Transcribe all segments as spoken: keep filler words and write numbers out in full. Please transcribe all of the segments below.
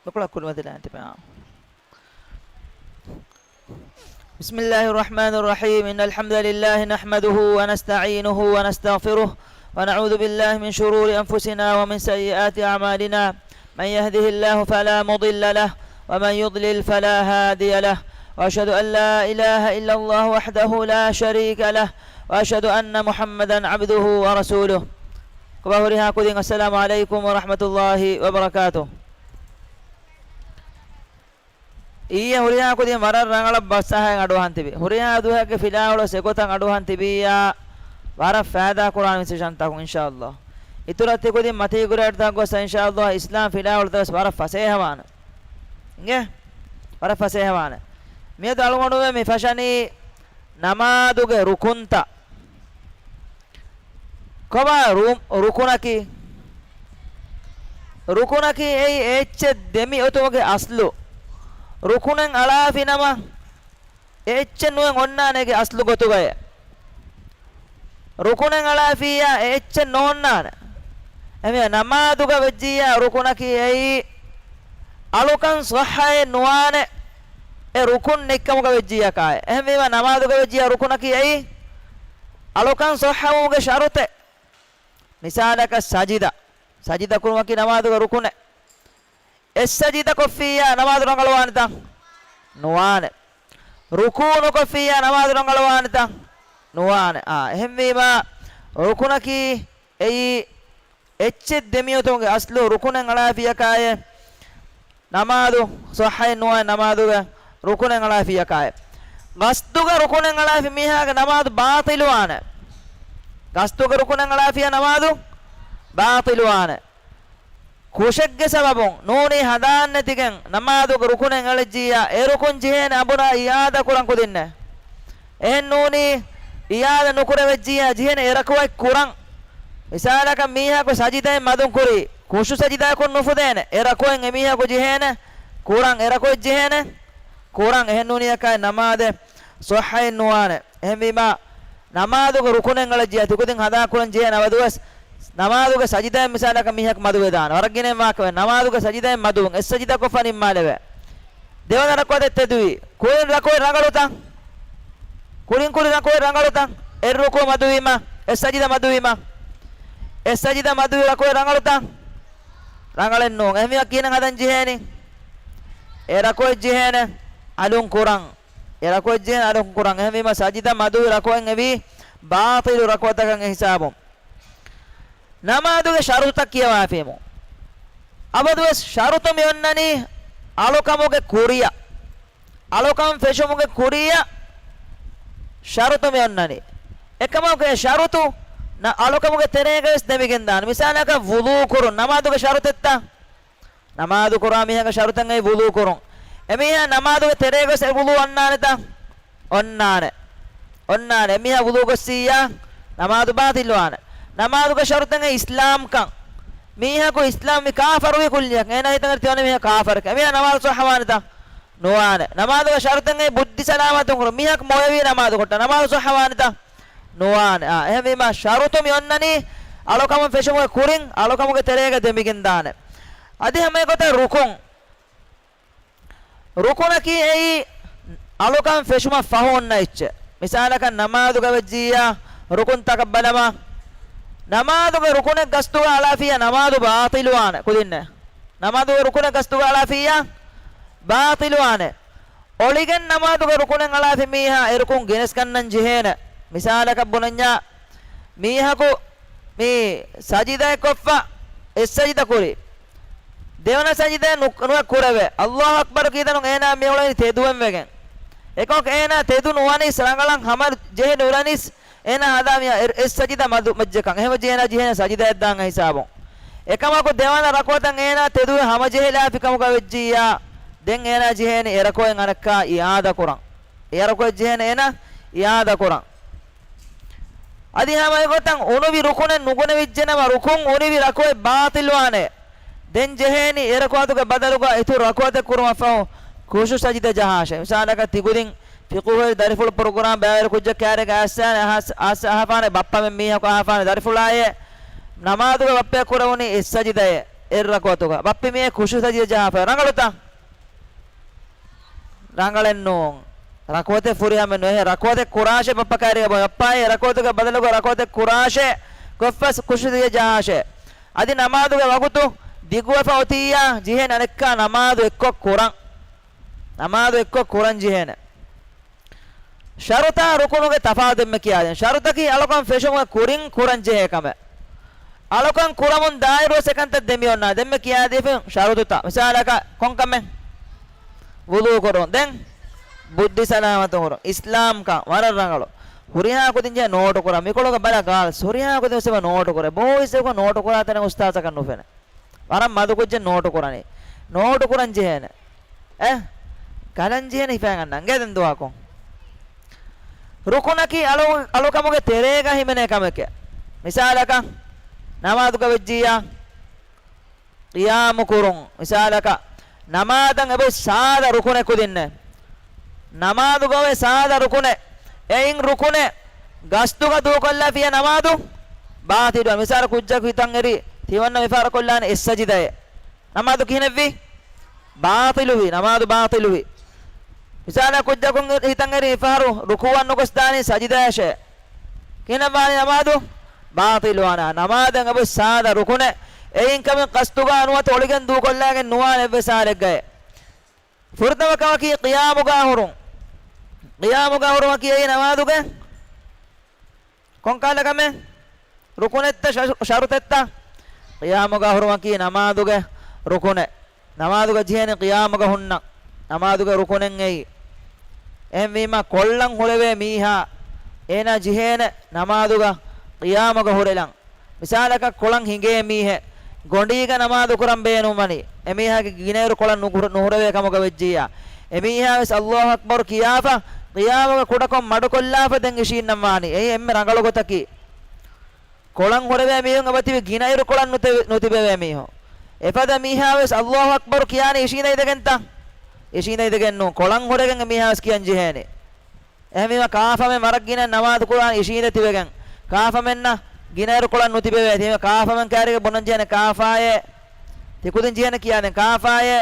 މިކޮޅަށް ކުރިމަތިލާނެ ތިބެ. بسم الله الرحمن الرحيم. إن الحمد لله نحمده ونستعينه ونستغفره، ونعوذ بالله من شرور أنفسنا ومن سيئات أعمالنا. من يهده الله فلا مضل له، ومن يضلل فلا هادي له. وأشهد أن لا إله إلا الله وحده لا شريك له، وأشهد أن محمدا عبده ورسوله. ކޮބާ ހުރިހާ ކުދިން، السلام عليكم ورحمة الله وبركاته. އިއްޔެ ހުރިހާ ކުދިން ވަރަށް ރަނގަޅަށް ބަސްއަހައި އަޑުއަހަން ތިބި. ހުރިހާ ދުވަހެއްގެ ފިލާވަޅު އެގޮތަށް އަޑުއަހަން ތިބިއްޔާ، ވަރަށް ފައިދާ ކުރާނެ ސެޝަންތަކުން އިންޝާﷲ. އިތުރަށް ތިކުދިން މަތީ ގުރޭޑްތަކުން ގޮސް އިންޝާﷲ އިސްލާމް ފިލާވަޅުތައް ވެސް ވަރަށް ފަސޭހަވާނެ. އިނގޭ؟ ވަރަށް ފަސޭހަވާނެ. މިއަދު އަޅުގަނޑުމެން މި ފަށަނީ ނަމާދުގެ ރުކުންތައް. ކޮބާ ރު-، ރުކުނަކީ؟ ރުކުނަކީ އެއީ އެއްޗެއް ދެމި އޮތުމުގެ އަސްލު. ރުކުނެއް އަޅާފި ނަމަ، އެ އެއްޗެއް ނުވެ އޮންނާނެ އޭގެ އަސްލު ގޮތުގައޭ. ރުކުނެއް އަޅާފިއްޔާ، އެ އެއްޗެއް ނޯންނާނެ. އެހެންވީމަ ނަމާދުގަ ވެއްޖިއްޔާ ރުކުނަކީ އެއީ، އަޅުކަން ޞައްޙައެއް ނުވާނެ، އެ ރުކުން ނެތްކަމުގަ ވެއްޖިއްޔާ ކާއެއް. އެހެންވީމަ ނަމާދުގަ ވެއްޖިއްޔާ ރުކުނަކީ އެއީ، އަޅުކަން ޞައްޙަވުމުގެ ޝަރުޠެއް. މިސާލަކަށް ސަޖިދަ. ސަޖިދަ ކުރުމަކީ ނަމާދުގެ ރުކުނެއް. އެއްސަޖިދަ ކޮށްފިއްޔާ ނަމާދު ރަނގަޅުވާނެތަ؟ ނުވާނެ. ރުކޫ ނުކޮށްފިއްޔާ ނަމާދު ރަނގަޅުވާނެތަ؟ ނުވާނެ. އާ، އެހެންވީމަ ރުކުނަކީ އެއީ އެއްޗެއް ދެމިއޮތުމުގެ އަސްލު ރުކުނެއް އަޅާފިއްޔާ ކާއެއް. ނަމާދު ޞައްޙައެއް ނުވާނެ ނަމާދުގެ ރުކުނެއް އަޅާފިއްޔާ ކާއެއް. ގަސްދުގެ ރުކުނެއް އަޅާފި މީހާގެ ނަމާދު ބާޠިލުވާނެ. ގަސްދުގެ ރުކުނެއް އަޅާފިއްޔާ ނަމާދު ބާޠިލުވާނެ. ކުށެއްގެ ސަބަބުން ނޫނީ ހަނދާން ނެތިގެން ނަމާދުގެ ރުކުނެއް އެޅިއްޖިއްޔާ، އެ ރުކުން ޖެހޭނެ އަނބުރާ އިއާދަ ކުރަން ކުދިންނެއް. އެހެން ނޫނީ، އިއާދަ ނުކުރެވިއްޖިއްޔާ ޖެހޭނެ އެ ރަކުޢަތް ކުރަން. މިސާލަކަށް މީހަކު ސަޖިދައެއް މަދުން ކުރީ، ޚުޝޫޢު ސަޖިދައަކުން ނުފުދޭނެ، އެ ރަކުޢަތް އެމީހަކު ޖެހޭނެ، ކުރަން އެ ރަކުޢަތް ޖެހޭނެ، ކުރަން. އެހެން ނޫނީ އެކާއެއް ނަމާދެއް ޞައްޙައެއް ނުވާނެ. އެހެންވީމަ، ނަމާދުގެ ރުކުނެއް އަޅައްޖިޔާ ތިކުދިން ހަދާ ކުރަން ޖެހޭ ނަވަދުވެސް، ނަމާދުގެ ސަޖިދައެއް މިސާލަކަށް މީހަކު މަދުވެދާނެ. ވަރަށް ގިނައިން ވާހަކަވޭ. ނަމާދުގެ ސަޖިދައެއް މަދުވުން، އެއް ސަޖިދަ ކޮށްފަ ނިންމާލެވޭ. ދެވަނަ ރަކުޢަތެއް ތެދުވީ. ކުރިން ރަކުޢަތް ރަނގަޅުތަ؟ ކުރިން ކުރި ރަކުޢަތް ރަނގަޅުތަ؟ އެއް ރުކޫ މަދުވީމަ، އެއް ސަޖިދަ މަދުވީމަ. އެއް ސަޖިދަ މަދުވި ރަކުޢަތް ރަނގަޅުތަ؟ ރަނގަޅެއް ނޫން. އެހެންވީމަ ކިހިނެއް ހަދަން ޖެހޭނީ؟ އެ ރަކުޢަތް ޖެހޭނެ އަލުން ކުރަން. އެ ރަކުޢަތް ޖެހޭނެ އަލުން ކުރަން. އެހެންވީމަ ސަޖިދަ މަދުވި ރަކުޢަތް އެވީ ބާޠިލު ރަކުޢަތަކަށް އެ ހިސާބުން. ނަމާދުގެ ޝަރުޠަ ކިޔަވާފީމު. އަބަދުވެސް ޝަރުޠު މި އޮންނަނީ އަޅުކަމުގެ ކުރިއަށް. އަޅުކަން ފެށުމުގެ ކުރިއަށް ޝަރުޠު މި އޮންނަނީ. އެކަމަކު އެ ޝަރުޠު ނަ-، އަޅުކަމުގެ ތެރޭގަވެސް ދެމިގެންދާނެ. މިސާލަކަށް ވުޟޫ ކުރުން ނަމާދުގެ ޝަރުޠެއްތަ؟ ނަމާދު ކުރާ މީހަކަށް ޝަރުޠެއް އެއީ ވުޟޫ ކުރުން. އެމީހާ ނަމާދުގެ ތެރޭގަވެސް އެ ވުޟޫ އޮންނާނެތަ؟ އޮންނާނެ. އޮންނާނެ. އެމީހާ ވުޟޫ ގޮއްސިއްޔާ، ނަމާދު ބާޠިލްވާނެ. ނަމާދުގެ ޝަރުޠެއް އެއީ އިސްލާމްކަން. މީހަކު އިސްލާމް މި ކާފަރުވި ކުއްލިއަކަށް. އޭނާ ހިތަށް އަރި ތިވަނީ މީހާ ކާފަރެކޭ. އެމީހާ ނަމާދު ޞައްޙަވާނެތަ؟ ނުވާނެ. ނަމާދުގެ ޝަރުޠެއް އެއީ ބުއްދި ސަލާމަތުން ކުރުން. މީހަކު މޮޔަވީ ނަމާދު ކޮށްޓާ. ނަމާދު ޞައްޙަވާނެތަ؟ ނުވާނެ. އާ، އެހެންވީމަ ޝަރުޠު މި އޮންނަނީ އަޅުކަމުން ފެށުމުގެ ކުރިން އަޅުކަމުގެ ތެރޭގަ ދެމިގެންދާނެ. އަދި ހަމަ އެގޮތަށް ރުކުން. ރުކުނަކީ އެއީ އަޅުކަން ފެށުމަށް ފަހު އޮންނަ އެއްޗެއް. މިސާލަކަށް ނަމާދުގަ ވެއްޖިއްޔާ ރުކުންތަކަށް ބަލަމާ. ނަމާދުގެ ރުކުނެއް ގަސްތުގަ އަޅާފިއްޔާ ނަމާދު ބާޠިލުވާނެ ކުދިންނެއް. ނަމާދުގެ ރުކުނެއް ގަސްތުގަ އަޅާފިއްޔާ ބާޠިލުވާނެ. އޮޅިގެން ނަމާދުގެ ރުކުނެއް އަޅާފި މީހާ އެ ރުކުން ގެނެސްގަންނަން ޖެހޭނެ. މިސާލަކަށް ބުނަންޏާ، މީހަކު މި ސަޖިދައެއް ކޮށްފަ، އެއް ސަޖިދަ ކުރި. ދެވަނަ ސަޖިދައެއް ނު-، ނުވެ ކުރެވޭ. އައްލާހު އަކްބަރު ކީދަނު އޭނާ މި އުޅެނީ ތެދުވެން ވެގެން. އެކަމަކު އޭނާ ތެދު ނުވަނީސް ރަނގަޅަށް ހަމަ ޖެހި ނުލަނީސް އޭނާ ހަދާ މި އެ-، އެއް ސަޖިދަ މަދު މައްޗަކަށް. އެހެންވެއްޖެ އޭނާ ޖެހޭނެ ސަޖިދައެއް ދާން ހިސާބުން. އެކަމަކު ދެވަނަ ރަކުޢަތަށް އޭނާ ތެދުވެ ހަމަޖެހިލާފި ކަމުގަ ވެއްޖިއްޔާ، ދެން އޭނާ ޖެހޭނެ އެ ރަކުޢަތް އަނެއްކާ އިޢާދަ ކުރަން. އެ ރަކުޢަތް ޖެހޭނެ އޭނާ އިޢާދަ ކުރަން. އަދި ހަމަ އެގޮތަށް އުނުވި ރުކުނެއް ނުގުނެވިއްޖެނަމަ، ރުކުން އުނިވި ރަކުޢަތް ބާޠިލްވާނެ. ދެން ޖެހޭނީ އެ ރަކުޢަތުގެ ބަދަލުގަ އިތުރު ރަކުޢަތެއް ކުރުމަށްފަހު ޚުޝޫޢު ސަޖިދަ ޖަހާށޭ. މިސާލަކަށް ތިކުދިން ފިޤުހުވެރި ދަރިފުޅު ޕްރޮގްރާމް ބައިވެރި ކުއްޖަކު ކާރިގަ އައިސް އަހާ-، އައިސް އަހާފާނެ ބައްޕަމެން މީހަކު އަހާފާނެ ދަރިފުޅާއޭ، ނަމާދުގެ ބައްޕަޔަށް ކުރެވުނީ އެއް ސަޖިދައޭ. އެއް ރަކުޢަތުގަ. ބައްޕި މިއޭ ޚުޝޫޢު ސަޖިދަ ޖަހާފަ. ރަނގަޅުތަ؟ ރަނގަޅެއް ނޫން. ރަކުޢަތެއް ފުރިހަމަ ނުވޭ. ރަކުޢަތެއް ކުރާށޭ ބައްޕަ ކާރިގަ ބޮ-، ބައްޕާއޭ ރަކުޢަތުގެ ބަދަލުގަ ރަކުޢަތެއް ކުރާށޭ. ކޮށްފަސް ޚުޝޫޢު ސަޖިދަ ޖަހާށޭ. އަދި ނަމާދުގެ ވަގުތު ދިގުވެފަ އޮތިއްޔާ ޖެހޭނެ އަނެއްކާ ނަމާދު އެއްކޮށް ކުރަން. ނަމާދު އެއްކޮށް ކުރަން ޖެހޭނެ. ޝަރުޠާ ރުކުނުގެ ތަފާތު ދެންމެ ކިޔާދިން. ޝަރުޠަކީ އަޅުކަން ފެށުމުގެ ކުރިން ކުރަން ޖެހޭ ކަމެއް. އަޅުކަން ކުރަމުން ދާއިރުވެސް އެކަންތައް ދެމިއޮންނާ. ދެންމެ ކިޔާދީފިން ޝަރުޠުތައް. މިސާލަކަށް ކޮންކަމެއް؟ ވުޟޫ ކުރުން. ދެން ބުއްދި ސަލާމަތު ކުރުން. އިސްލާމްކަން ވަރަށް ރަނގަޅު. ހުރިހާ ކުދިން ޖެހޭ ނޯޓު ކުރަން. މިކޮޅުގަ ބަލަ ގާލްސް. ހުރިހާ ކުދިން ވެސް އެބަ ނޯޓު ކުރޭ. ބޯ އިސް އެކު ނޯޓު ކުރާ ތަނެއް އުސްތާޒަކަށް ނުފެނޭ. ވަރަށް މަދު ކުއްޖެއް ނޯޓު ކުރަނީ. ނޯޓު ކުރަން ޖެހޭނެ. އެ؟ ކަލަން ޖެހޭނެ ހިފައިގަންނަން. އިނގޭ ދެން ދުޢާކޮށް. ރުކުނަކީ އަޅު-، އަޅުކަމުގެ ތެރޭގަ ހިމެނޭ ކަމެކޭ. މިސާލަކަށް، ނަމާދުގަ ވެއްޖިއްޔާ، ޤިޔާމު ކުރުން. މިސާލަކަށް، ނަމާދަށް އެބައޮތް ސާދަ ރުކުނެއް ކުދިންނޭ. ނަމާދުގަ އޮތް ސާދަ ރުކުނެއް. އެއިން ރުކުނެއް ގަސްތުގަ ދޫކޮށްލާފިޔާ ނަމާދު ބާޠިލުވާ. މިސާލަކަށް ކުއްޖަކު ހިތަށް އެރި ތިމަންނަ މިފަހަރު ކޮށްލާނެ އެއް ސަޖިދައެއް. ނަމާދު ކިހިނެއްވީ؟ ބާޠިލުވި. ނަމާދު ބާޠިލުވި. މިސާލަކަށް ކުއްޖަކު ހިތަށް އެރި މިފަހަރު ރުކޫޢަށް ނުގޮސްދާނީ ސަޖިދަޔަށޭ. ކިހިނެއްވާނީ ނަމާދު؟ ބާޠިލުވާނެ. ނަމާދަށް އެބައޮތް ސާދަ ރުކުނެއް. އެއިން ކަމެއް ގަސްތުގަ ނުވަތަ އޮޅިގެން ދޫކޮށްލާގެން ނުވާނެ އެއްވެސް ހާލެއްގައެއް. ފުރަތަމަ ކަމަކީ ޤިޔާމުގަ ހުރުން. ޤިޔާމުގަ ހުރުމަކީ އެއީ ނަމާދުގެ ކޮންކަހަލަ ކަމެއް؟ ރުކުނެއްތަ ޝަ-، ޝަރުޠެއްތަ؟ ޤިޔާމުގަ ހުރުމަކީ ނަމާދުގެ ރުކުނެއް. ނަމާދުގަ ޖެހޭނެ ޤިޔާމުގަ ހުންނަން. ނަމާދުގެ ރުކުނެއް އެއީ. އެހެންވީމަ ކޮޅަށް ހުރެވޭ މީހާ އޭނާ ޖެހޭނެ ނަމާދުގަ ޤިޔާމުގަ ހުރެލަން. މިސާލަކަށް ކޮޅަށް ހިނގޭ މީހެއް ގޮނޑީގަ ނަމާދު ކުރަން ބޭނުންވަނީ، އެމީހާގެ ގިނައިރު ކޮޅަށް ނުކުރ-، ނުހުރެވޭ ކަމުގަ ވެއްޖިއްޔާ، އެމީހާވެސް ﷲ އަކްބަރު ކިޔާފަ، ޤިޔާމުގަ ކުޑަކޮށް މަޑުކޮށްލާފަ ދެން އިށީންނަން ވާނީ. އެއީ އެންމެ ރަނގަޅު ގޮތަކީ. ކޮޅަށް ހުރެވޭ މީހުން އެބަތިބި ގިނައިރު ކޮޅަށް ނުތެ-، ނުތިބެވޭ މީހުން. އެފަދަ މީހާވެސް ﷲ އަކްބަރު ކިޔާނީ އިށީނދައިދެގެންތަ؟ އިށީނދައިދެގެން ނޫން. ކޮޅަށް ހުރެގެން އެމީހާވެސް ކިޔަން ޖެހޭނެ. އެހެންވީމަ ކާފަމެން ވަރަށް ގިނަ ނަމާދު ކުރާން އިށީނދެ ތިބެގެން، ކާފަމެންނަށް ގިނައިރު ކޮޅަށް ނުތިބެވޭ. ތިބެ ކާފަމެން ކާރިގެ ބުނަން ޖެހޭނެ ކާފާއޭ. ތިކުދިން ޖެހޭނެ ކިޔާދެން ކާފާއޭ.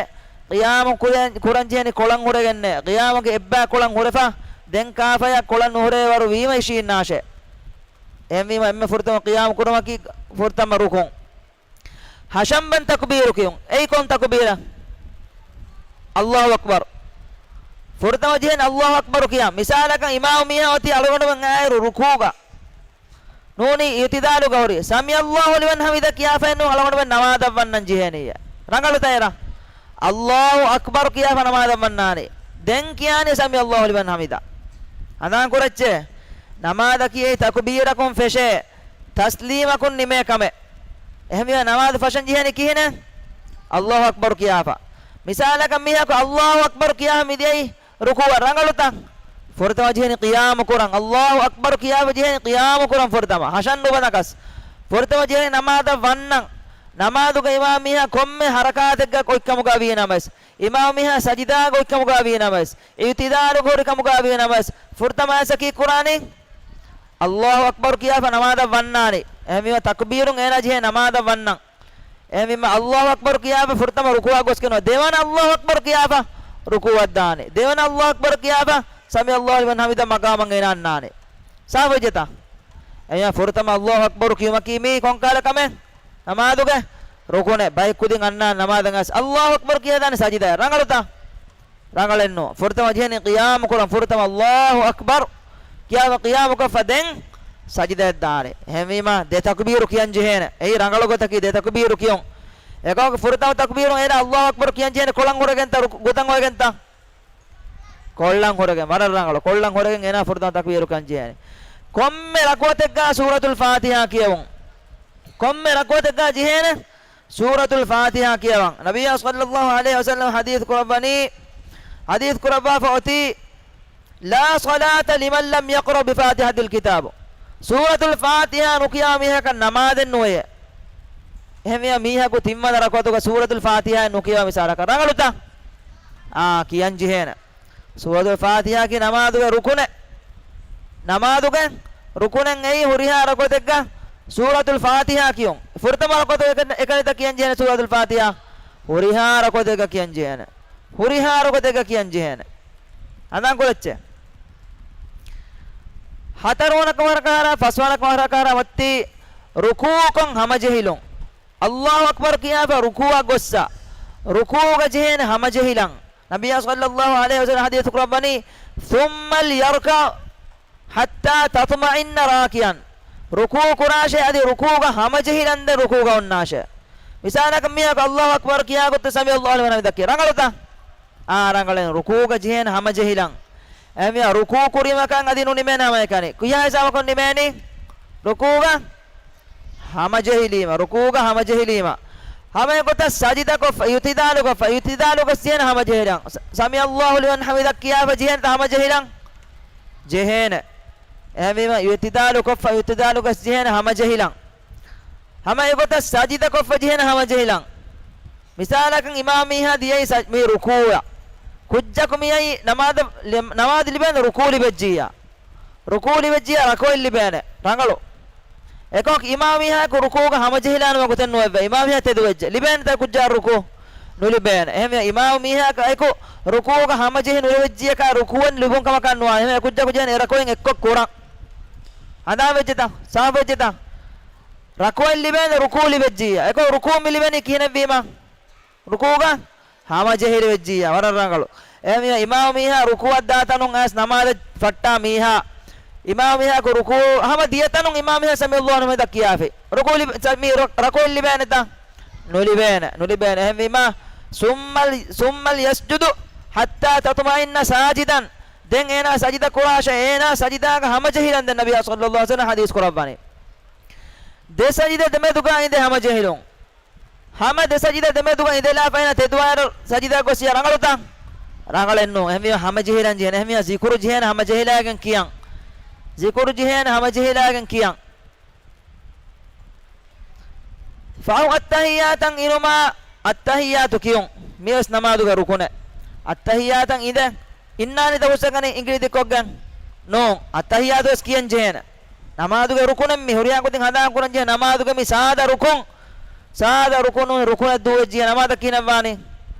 ޤިޔާމު ކުރަން، ކުރަން ޖެހެނީ ކޮޅަށް ހުރެގެންނޭ. ޤިޔާމުގެ އެއްބައި ކޮޅަށް ހުރެފަ، ދެން ކާފަޔަށް ކޮޅަށް ނުހުރެވޭވަރު ވީމަ އިށީންނާށޭ. އެހެންވީމަ އެންމެ ފުރަތަމަ ޤިޔާމު ކުރުމަކީ ފުރަތަމަ ރުކުން. ހަށަނބަން ތަކުބީރު ކިޔުން. އެއީ ކޮން ތަކުބީރަށް؟ ﷲ އަކްބަރު. ފުރަތަމަ ޖެހެން ﷲ އަކްބަރު ކިޔާ. މިސާލަކަށް އިމާމު މީހާ އޮތީ އަޅުގަނޑުމެން އާއިރު ރުކޫގަ. ނޫނީ އިޢުތިދާލުގަ ހުރި. ސަމިޢަﷲ ލިމަން ޙަމިދަ ކިޔާފައެއް ނޫން އަޅުގަނޑުމެން ނަމާދަށް ވަންނަން ޖެހޭނެއްޔާ. ރަނގަޅުތަ އެރަށް؟ ﷲ އަކްބަރު ކިޔާފަ ނަމާދަށް ވަންނާނީ. ދެން ކިޔާނީ ސަމިޢަﷲ ލިމަން ޙަމިދަ. ހަނދާން ކުރައްޗޭ. ނަމާދަކީ އެއީ ތަކުބީރަކުން ފެށޭ، ތަސްލީމަކުން ނިމޭ ކަމެއް. އެހެންވީމަ ނަމާދު ފަށަން ޖެހޭނީ ކިހިނެއް؟ ﷲ އަކްބަރު ކިޔާފަ. މިސާލަކަށް މީހަކު ﷲ އަކްބަރު ކިޔާފަ މިދިޔައީ ރުކޫޢަށް، ރަނގަޅުތަ؟ ފުރަތަމަ ޖެހެނީ ޤިޔާމު ކުރަން. ﷲ އަކްބަރު ކިޔާފަ ޖެހެނީ ޤިޔާމު ކުރަން ފުރަތަމަ. ހަށަން ނުބަނދަކަސް. ފުރަތަމަ ޖެހެނީ ނަމާދަށް ވަންނަން. ނަމާދުގަ އިމާމް މީހާ ކޮންމެ ޙަރަކާތެއްގަ އޮތްކަމުގަ ވީ ނަމަވެސް، އިމާމް މީހާ ސަޖިދާގަ އޮތްކަމުގަ ވީ ނަމަވެސް، އިޢުތިދާލުގަ ހުރިކަމުގަ ވީ ނަމަވެސް، ފުރަތަމަ އައިސް ކީއްކުރާނީ؟ ﷲ އަކްބަރު ކިޔާފަ ނަމާދަށް ވަންނާނީ. އެހެންވީމަ ތަކުބީރުން އޭނާ ޖެހޭ ނަމާދަށް ވަންނަން. އެހެންވީމަ ﷲ އަކްބަރު ކިޔާފަ ފުރަތަމަ ރުކޫޢަށް ގޮސްގެން ނުވަ. ދެވަނަ ﷲ އަކްބަރު ކިޔާފަ ރުކޫޢަށް ދާނެ. ދެވަނަ ﷲ އަކްބަރު ކިޔާފަ ސަމިޢަﷲ ލިމަން ޙަމިދަ މަޤާމަށް އޭނާ އަންނާނެ. ސާފުވެއްޖެތަ؟ އެހެންވީމަ ފުރަތަމަ ﷲ އަކްބަރު ކިޔުމަކީ މީ ކޮންކަހަލަ ކަމެއް؟ ނަމާދުގެ ރުކުނެއް. ބައެއް ކުދިން އަންނާނެ ނަމާދަށް އައިސް ﷲ އަކްބަރު ކިޔާދާނެ ސަޖިދަޔަށް. ރަނގަޅުތަ؟ ރަނގަޅެއްނު. ފުރަތަމަ ޖެހެނީ ޤިޔާމު ކުރަން. ފުރަތަމަ ﷲ އަކްބަރު ކިޔާފަ ޤިޔާމު ކޮށްފަ ދެން ސަޖިދަޔަށް ދާނެ. އެހެންވީމަ ދެ ތަކުބީރު ކިޔަން ޖެހޭނެ. އެއީ ރަނގަޅު ގޮތަކީ ދެ ތަކުބީރު ކިޔުން. އެކަމަކު ފުރަތަމަ ތަކުބީރުން އޭނާ ﷲ އަކްބަރު ކިޔަން ޖެހޭނެ ކޮޅަށް ހުރެގެންތަ ރުކު-، ގޮތަށް ހުރެގެންތަ؟ ކޮޅަށް ހުރެގެން. ވަރަށް ރަނގަޅު. ކޮޅަށް ހުރެގެން އޭނާ ފުރަތަމަ ތަކުބީރު ކިޔަން ޖެހޭނެ. ކޮންމެ ރަކުޢަތެއްގަ ސޫރަތުލް ފާތިޙާ ކިޔެވުން. ކޮންމެ ރަކުޢަތެއްގަ ޖެހޭނެ ސޫރަތުލް ފާތިޙާ ކިޔަވަން. ނަބިއްޔާ ޞައްލައްލާހު ޢަލައިހި ވަސައްލަމަ ޙަދީޘް ކުރައްވަނީ، ޙަދީޘް ކުރައްވާފަ އޮތީ، "لا صلاة لمن لم يقرأ بفاتحة الكتاب." ސޫރަތުލް ފާތިޙާ ނުކިޔާ މީހަކަށް ނަމާދެއް ނުވެޔޭ. އެހެންވިޔަ މީހަކު ތިންވަނަ ރަކުޢަތުގަ ސޫރަތުލް ފާތިޙާ ނުކިޔަވާ މިސާލަކަށް ރަނގަޅުތަ؟ އާ، ކިޔަން ޖެހޭނެ. ސޫރަތުލް ފާތިޙާއަކީ ނަމާދުގެ ރުކުނެއް. ނަމާދުގެ ރުކުނެއް އެއީ ހުރިހާ ރަކުޢަތެއްގަ ސޫރަތުލް ފާތިޙާ ކިޔުން. ފުރަތަމަ ރަކުޢަތު އެކަ-، އެކަނިތަ ކިޔަން ޖެހޭނެ ސޫރަތުލް ފާތިޙާ. ހުރިހާ ރަކުޢަތެއްގަ ކިޔަން ޖެހޭނެ. ހުރިހާ ރަކުޢަތެއްގަ ކިޔަން ޖެހޭނެ. ހަނދާން ކުރައްޗޭ. ހަތަރުވަނަ ކަމަށް ރަކާރާ، ފަސްވަނަ ކަމަށް ރަކާރާ ވައްތީ ރުކޫޢުކޮށް ހަމަޖެހިލުން. އައްލާހު އަކްބަރު ކިޔާފަ ރުކޫޢަށް ގޮއްސަ. ރުކޫޢުގަ ޖެހޭނެ ހަމަޖެހިލަން. ނަބިއްޔާ ޞައްލައްލާހު ޢަލައިހި ވަސައްލަމަ ޙަދީޘް ކުރައްވަނީ، ثُمَّ لْيَرْكَعْ حَتَّى تَطْمَئِنَّ رَاكِعًا. ރުކޫޢު ކުރާށޭ، އަދި ރުކޫޢުގަ ހަމަޖެހިލަންދެން ރުކޫޢުގަ އޮންނާށޭ. މިސާލަކަށް މީހަކު އައްލާހު އަކްބަރު ކިޔާ ގޮތަށް ސަމިޢަ އައްލާހު ލިމަން ޙަމިދަ ކިޔަން ރަނގަޅުތަ؟ އާ، ރަނގަޅޭ. ރުކޫޢުގަ ޖެހޭނެ ހަމަޖެހިލަން. އެހެންވީމަ ރުކޫޢު ކުރީމަކަށް އަދި ނުނިމޭނެ ހަމައެކަނި. ކުއްޔާ ހިސާބަކޮށް ނިމޭނީ؟ ރުކޫޢުގަ ހަމަޖެހިލީމަ، ރުކޫޢުގަ ހަމަޖެހިލީމަ. ހަމައެގޮތަށް ސަޖިދަކޮށްފަ، އިޢުތިދާލުކޮށްފަ، އިޢުތިދާލުގަ ޖެހޭނެ ހަމަޖެހިލަން. ސަ-، ސަމިޢައްލާހު ލިމަން ޙަމިދަ ކިޔާފަ ޖެހޭނެތަ ހަމަޖެހިލަން؟ ޖެހޭނެ. އެހެންވީމަ އިޢުތިދާލުކޮށްފަ، އިޢުތިދާލުގަ ޖެހޭނެ ހަމަޖެހިލަން. ހަމައެގޮތަށް ސަޖިދަކޮށްފަ ޖެހޭނެ ހަމަޖެހިލަން. މިސާލަކަށް އިމާމް މީހާ ދިޔައީ ސަ-، މި ރުކޫޢަށް. ކުއްޖަކު މިއައީ ނަމާދަށް ލި-، ނަމާދު ލިބޭނެ ރުކޫޢު ލިބެއްޖިއްޔާ. ރުކޫޢު ލިބެއްޖިއްޔާ ރަކުޢަތް ލިބޭނެ. ރަނގަޅު. އެކަމަކު އިމާމް މީހާއަކު ރުކޫޢުގަ ހަމަޖެހިލާނެ ވަގުތެއް ނުވެއްވޭ. އިމާމް މީހާ ތެދުވެއްޖެ. ލިބޭނެތަ ކުއްޖާ ރުކޫޢު؟ ނުލިބޭނެ. އެހެންވެ އިމާމް މީހާއަކާ އެކު ރުކޫޢުގަ ހަމަޖެހި ނުލިބެއްޖިއްޔާ ރުކޫޢެއް ލިބުން ކަމަކަށް ނުވާނެ. އެހެންވެ ކުއްޖަކު ޖެހޭނެ އެ ރަކުޢަތް އެއްކޮށް ކުރަން. ހަނދާން ވެއްޖެތަ؟ ސާފު ވެއްޖެތަ؟ ރަކުޢަތް ލިބޭނެ ރުކޫޢު ލިބެއްޖިއްޔާ. އެކަމަކު ރުކޫޢު މި ލިބެނީ ކިހިނެއްވީމަ؟ ރުކޫޢުގަ ހަމަޖެހިލި ވެއްޖިއްޔާ. ވަރަށް ރަނގަޅު. އެހެންވީމަ އިމާމް މީހާ ރުކޫޢަށް ދާތަނުން އައިސް ނަމާދަށް ފައްޓާ މީހާ، އިމާމް މީހާއަކު ރުކޫޢު ހަމަ ދިޔަތަނުން އިމާމް މީހާ ސަމިޢައްލާހު ލިމަން ޙަމިދަ ކިޔާފި. ރުކޫޢު ލިބ-، ސަ-، މި ރަ-، ރަކުޢަތް ލިބޭނެތަ؟ ނުލިބޭނެ. ނުލިބޭނެ. އެހެންވީމަ ثُمَّ، ثُمَّ لْيَسْجُدْ حَتَّى تَطْمَئِنَّ سَاجِدًا. ދެން އޭނާ ސަޖިދަ ކުރާށޭ، އޭނާ ސަޖިދާގަ ހަމަޖެހިލަންދެން ނަބިއްޔާ ޞައްލައްލާހު ޢަލައިހި ވަސައްލަމަ ޙަދީޘް ކުރައްވަނީ. ދެ ސަޖިދަ ދެމެދުގަ އިނދެ ހަމަޖެހިލުން. ހަމަ ދެ ސަޖިދަ ދެމެދުގަ އިނދެލާފައި ތެދުވާއިރު ސަޖިދާ ގޮސް ޔާ ރަނގަޅުތަ؟ ރަނގަޅެއްނޫން. އެހެންވީމަ ހަމަޖެހިލަން ޖެހޭނެ. އެހެންވީމަ ޒިކުރު ޖެހޭނެ ހަމަޖެހިލާގެން ކިޔަން. ޒިކުރު ޖެހޭނެ ހަމަޖެހިލާގެން ކިޔަން. ފަހު އައްތަޙިއްޔާތަށް އިރުމާ އައްތަޙިއްޔާތު ކިޔުން. މިވެސް ނަމާދުގެ ރުކުނެއް. އައްތަޙިއްޔާތަށް އިނދެ އިންނާނީތަ ހުސްއެކަނި އިނގިލި ދިއްކޮށްގެން؟ ނޫން. އައްތަޙިއްޔާތު ވެސް ކިޔަން ޖެހޭނެ. ނަމާދުގެ ރުކުނެއް މި ހުރިހާ ގޮތިން ހަނދާން ކުރަން ޖެހޭ ނަމާދުގެ މި ސާދަ ރުކުން. ސާދަ ރުކުނު، ރުކުނެއް ދޫވެއްޖިއްޔާ ނަމާދަށް ކިހިނެއްވާނީ؟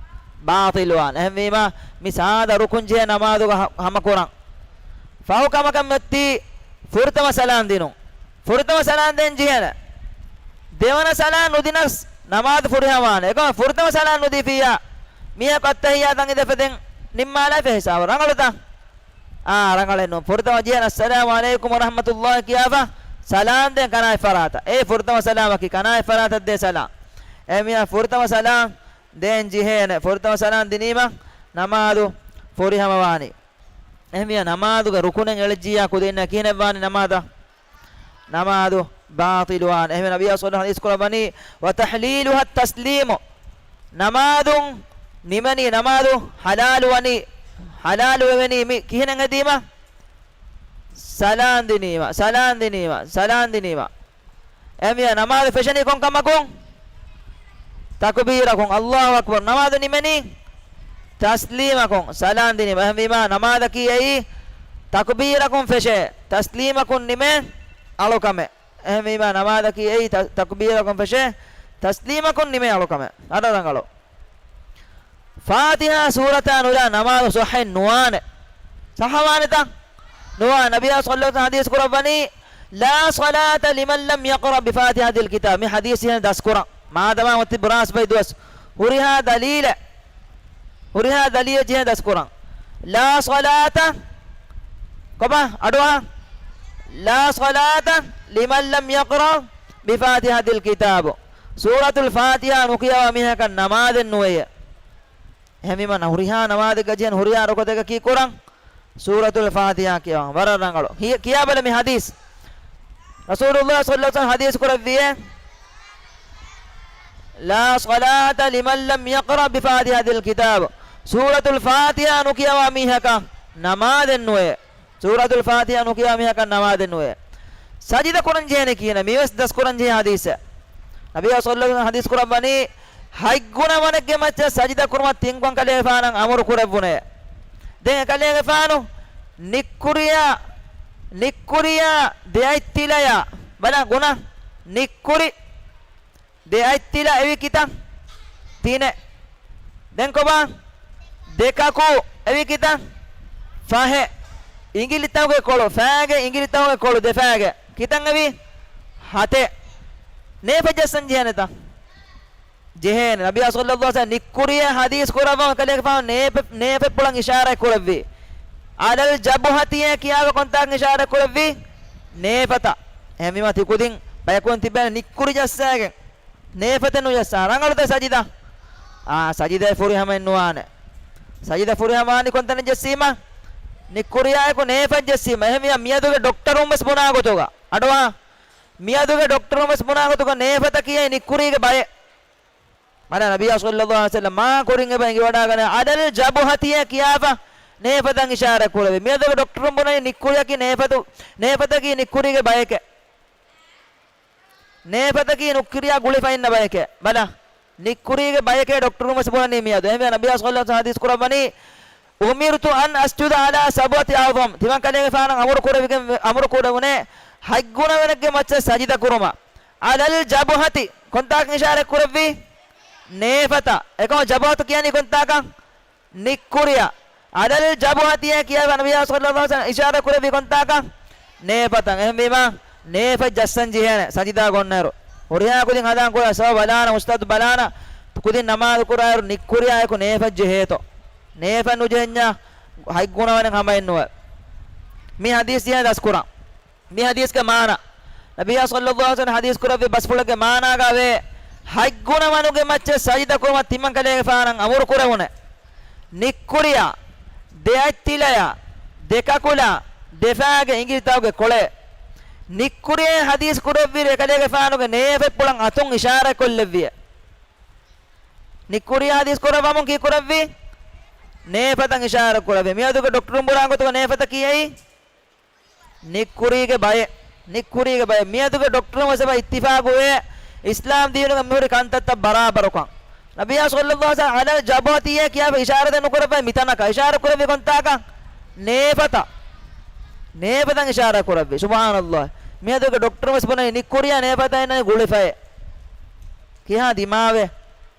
ބާޠިލްވާނެ. އެހެންވީމަ މި ސާދަ ރުކުން ޖެހޭ ނަމާދުގަ ހަ-، ހަމަކުރަން. ފަހު ކަމަކަށް މެއްތީ ފުރަތަމަ ސަލާން ދިނުން. ފުރަތަމަ ސަލާން ދޭން ޖެހޭނެ. ދެވަނަ ސަލާން ނުދިނަސް ނަމާދު ފުރިހަމަވާނެ. އެކަމަ ފުރަތަމަ ސަލާން ނުދީފިއްޔާ މީހަކު އައްތަޙިއްޔާތަށް އިނދެފަދެން ނިންމާލާފި ހިސާބު ރަނގަޅުތަ؟ އާ، ރަނގަޅެއް ނޫން. ފުރަތަމަ ޖެހޭނެ އައްސަލާމު ޢަލައިކުމް ވަރަޙްމަތުﷲ ކިޔާފަ ސަލާން ދޭން ކަނާތް ފަރާތަށް. އެ ފުރަތަމަ ސަލާމަކީ ކަނާތް ފަރާތަށް ދޭ ސަލާން. އެ މީހާ ފުރަތަމަ ސަލާން ދޭން ޖެހޭނެ. ފުރަތަމަ ސަލާން ދިނީމަ ނަމާދު ފުރިހަމަވާނީ. އެހެންވިޔާ ނަމާދުގެ ރުކުނެއް އެޅިއްޖިއްޔާ ކުދިންނަށް ކިހިނެއްވާނީ ނަމާދަށް؟ ނަމާދު ބާޠިލުވާނެ. އެހެންވެ ނަބިއްޔާ ޞައްލަﷲ ޢަލައިހި ވަސައްލަމަ ޙަދީޘް ކުރައްވަނީ، وَتَحْلِيلُهَا التَّسْلِيمُ. ނަމާދު ނިމެނީ، ނަމާދު ޙަލާލުވަނީ، ޙަލާލުވެވެނީ މި ކިހިނެއް ހެދީމަ؟ ސަލާން ދިނީމަ، ސަލާން ދިނީމަ، ސަލާން ދިނީމަ. އެހެންވިޔާ ނަމާދު ފެށެނީ ކޮން ކަމަކުން؟ ތަކުބީރަކުން. އައްލާހު އަކްބަރު. ނަމާދު ނިމެނީ ތަސްލީމަކުން، ސަލާން ދިނީމަ. އެހެންވީމާ ނަމާދަކީ އެއީ ތަކުބީރަކުން ފެށޭ، ތަސްލީމަކުން ނިމޭ އަޅުކަމެއް. އެހެންވީމާ ނަމާދަކީ އެއީ ތަ-، ތަކުބީރަކުން ފެށޭ، ތަސްލީމަކުން ނިމޭ އަޅުކަމެއް. އަޑަށް ރަނގަޅު. ފާތިޙާ ސޫރަތާ ނުލާ ނަމާދު ޞައްޙައެއް ނުވާނެ. ޞައްޙަވާނެތަ؟ ނުވާނެ. ނަބިއްޔާ ޞައްލަﷲ ޢަލައިހި ވަސައްލަމަ ޙަދީޘް ކުރައްވަނީ، لا صلاة لمن لم يقرأ بفاتحة الكتاب. މި ޙަދީޘް ޖެހޭނެ ދަސްކުރަން. މާދަމާ އޮތީ ބުރާސް ބައި ދުވަސް. ހުރިހާ ދަލީލެއް، ހުރިހާ ދަލީލެއް ޖެހޭނެ ދަސްކުރަން. لا صلاة، ކޮބާ؟ އަޑުއަހަ. لا صلاة لمن لم يقرأ بفاتحة الكتاب. ސޫރަތުލް ފާތިޙާ ނުކިޔަވާ މީހަކަށް ނަމާދެއް ނުވެޔޭ. އެހެންވީމަ ހުރިހާ ނަމާދެއްގަ ޖެހޭނެ ހުރިހާ ރުކުޢަތެއްގަ ކީ ކުރަން؟ ސޫރަތުލް ފާތިޙާ ކިޔަވަން. ވަރަށް ރަނގަޅު. ހި-، ކިޔާބަލަ މި ޙަދީޘް. ރަސޫލުﷲ ޞައްލަﷲ ޢަލައިހި ވަސައްލަމަ ޙަދީޘް ކުރެއްވިއޭ، لا صلاة لمن لم يقرأ بفاتحة الكتاب. ސޫރަތުލް ފާތިޙާ ނުކިޔަވާ މީހަކަށް ނަމާދެއް ނުވޭ. ސޫރަތުލް ފާތިޙާ ނުކިޔާ މީހަކަށް ނަމާދެއް ނުވޭ. ސަޖިދަ ކުރަން ޖެހޭނެ ކިހިނެއް؟ މިވެސް ދަސްކުރަން ޖެހޭ ޙަދީޘެއް. ނަބިއްޔާ ޞައްލަﷲ ޢަލައިހި ވަސައްލަމަ ޙަދީޘް ކުރައްވަނީ، ހަތް ގުނަ ވަނެއްގެ މައްޗަށް ސަޖިދަ ކުރުމަށް ތިން ކަލޭގެފާނަށް އަމުރު ކުރެއްވުނޭ. ދެން އެކަލޭގެފާނު ނިއްކުރިޔާ، ނިއްކުރިޔާ ދެއަތްތިލަޔާ، ބަލަ ގުނަ، ނިއްކުރި. ދެ އަތްތިލަ އެވި ކިތައް؟ ތިނެއް. ދެން ކޮބާ؟ ދެ ކަކު އެވި ކިތައް؟ ފަހެއް. އިނގިލިތަކުގެ ކޮޅު ފައިގެ، އިނގިލިތަކުގެ ކޮޅު ދެ ފައިގެ. ކިތަން އެވި؟ ހަތެއް. ނޭފަތް ޖައްސަން ޖެހޭނެތަ؟ ޖެހޭނެ. ނަބިއްޔާ ޞައްލައްލާހު ޢަލައިހި ވަސައްލަމަ ނިއްކުރިއޭ ޙަދީޘް ކުރައްވަން ކަލޭގެފާނު ނޭފެ-، ނޭފަތްޕުޅަށް އިޝާރާތް ކުރެއްވީ. ޢަލަލް ޖަބުހަތިއޭ ކިޔާފަ ކޮންތާކަށް އިޝާރާތް ކުރެއްވީ؟ ނޭފަތަށް. އެހެންވީމާ ތި ކުދިން ބަޔަކުން ތިބޭނެ ނިއްކުރި ޖައްސާގެން. ނޭފަތެއް ނުޖައްސާ. ރަނގަޅުތަ ސަޖިދަ؟ އާ، ސަޖިދައެއް ފުރިހަމައެއް ނުވާނެ. ސަޖިދަ ފުރިހަމަވާނީ ކޮންތަނެއް ޖެއްސީމަ؟ ނިއްކުރިއާއެކު ނޭފަތް ޖެއްސީމަ. އެހެންވީމާ މިއަދުގެ ޑޮކްޓަރުން ވެސް ބުނާ ގޮތުގަ. އަޑުއާ. މިއަދުގެ ޑޮކްޓަރުން ވެސް ބުނާ ގޮތުގަ ނޭފަތަކީ އެއީ ނިއްކުރީގެ ބައެއް. މާނަ ނަބިއްޔާ ޞައްލައްލާހު ޢަލައިހި ވަސައްލަމަ މާ ކުރިން އެބަ އެނގިވަޑާގަނެ ޢަލަލް ޖަބުހަތިއޭ ކިޔާފަ ނޭފަތަށް އިޝާރާތް ކުރެވި. މިއަދުގެ ޑޮކްޓަރުން ބުނަނީ ނިއްކުރިއަކީ ނޭފަތު، ނޭފަތަކީ ނިއްކުރީގެ ބައެކޭ. ނޭފަތަކީ ނިއްކުރިއާ ގުޅިފަ އިންނަ ބައެކޭ. ބަލަ، ނިއްކުރީގެ ބައެކޭ ޑޮކްޓަރުން ވެސް ބުނަނީ މިއަދު. އެހެންވެ ނަބިއްޔާ ޞައްލައްލާހު ޢަލައިހި ވަސައްލަމަ ޙަދީޘް ކުރައްވަނީ، أمرت أن أسجد على سبعة أعظم. ތިމަން ކަލޭގެފާނަށް އަމުރު ކުރެވިގެން، އަމުރު ކުރެވުނޭ ހަތް ގުނަވަނެއްގެ މައްޗަށް ސަޖިދަ ކުރުމަށް. ޢަލަލް ޖަބުހަތި، ކޮންތާކަށް އިޝާރާތް ކުރެއްވީ؟ ނޭފަތަށް. އެކަމަ ޖަބުހަތު ކިޔަނީ ކޮންތާކަށް؟ ނިއްކުރިއަށް. ޢަލަލް ޖަބުހަތިއޭ ކިޔާފަ ނަބިއްޔާ ޞައްލައްލާހު ޢަލައިހި ވަސައްލަމަ އިޝާރާތް ކުރެއްވީ ކޮންތާކަށް؟ ނޭފަތަށް. އެހެންވީމާ ނޭފަތް ޖައްސަން ޖެހޭނެ ސަޖިދާ ގޮންނައިރު. ހުރިހާ ކުދިން ހަނދާން ކުރާ ސަބަބު ބަލާނަ، އުސްތާޛު ބަލާނަ، ކުދިން ނަމާދު ކުރާއިރު ނިއްކުރިއާއެކު ނޭފަތް ޖެހޭތޯ. ނޭފަތް ނުޖެހެންޏާ ހަތް ގުނަވަނެއް ހަމައެއްނުވޭ. މި ޙަދީޘް ޖެހޭ ދަސްކުރަން. މި ޙަދީޘްގެ މާނަ، ނަބިއްޔާ ޞައްލައްލާހު ޢަލައިހި ވަސައްލަމަ ޙަދީޘް ކުރެއްވި ބަސްފުޅެއްގެ މާނާގަ ވޭ، ހަތް ގުނަވަނުގެ މައްޗަށް ސަޖިދަ ކުރުމަށް ތިމަން ކަލޭގެފާނަށް އަމުރު ކުރެވުނެ. ނިއްކުރިއާ، ދެ އަތްތިލަޔާ، ދެ ކަކުލާ، ދެ ފައިގެ އިނގިލިތަކުގެ ކޮޅޭ. ނިއްކުރިއޭ ޙަދީޘް ކުރެއްވިއިރު އެކަލޭގެފާނުގެ ނޭފަތްޕުޅަށް އަތުން އިޝާރާތް ކޮށްލެއްވިއޭ. ނިއްކުރިއާ ޙަދީޘް ކުރައްވަމުން ކީ ކުރެއްވީ؟ ނޭފަތަށް އިޝާރާތް ކުރެއްވި. މިއަދުގެ ޑޮކްޓަރުން ބުނާ ގޮތުގަ ނޭފަތަކީ އެއީ ނިއްކުރީގެ ބައެއް، ނިއްކުރީގެ ބައެއް. މިއަދުގެ ޑޮކްޓަރުން ވެސް އެބަ އިއްތިފާގުވޭ، އިސްލާމް ދީނުގަ މިހުރި ކަންތައްތައް ބަރާބަރުކަން. ނަބިއްޔާ ޞައްލައްލާހު ޢަލައިހި ވަސައްލަމަ ޢަލަލް ޖަބުހަތިއޭ ކިޔާފަ އިޝާރަތެއް ނުކުރެއްވައި މިތަނަކަށް އިޝާރަ ކުރެއްވި ކޮންތާކަށް؟ ނޭފަތަށް. ނޭފަތަށް އިޝާރަ ކުރެއްވި. ސުބްޙާނައްލާހް. މިއަދުގެ ޑޮކްޓަރުން ވެސް ބުނަނީ ނިއްކުރިއާ ނޭފަތަށް އިންނަނީ ގުޅިފައޭ. ކިހާ ދިމާވޭ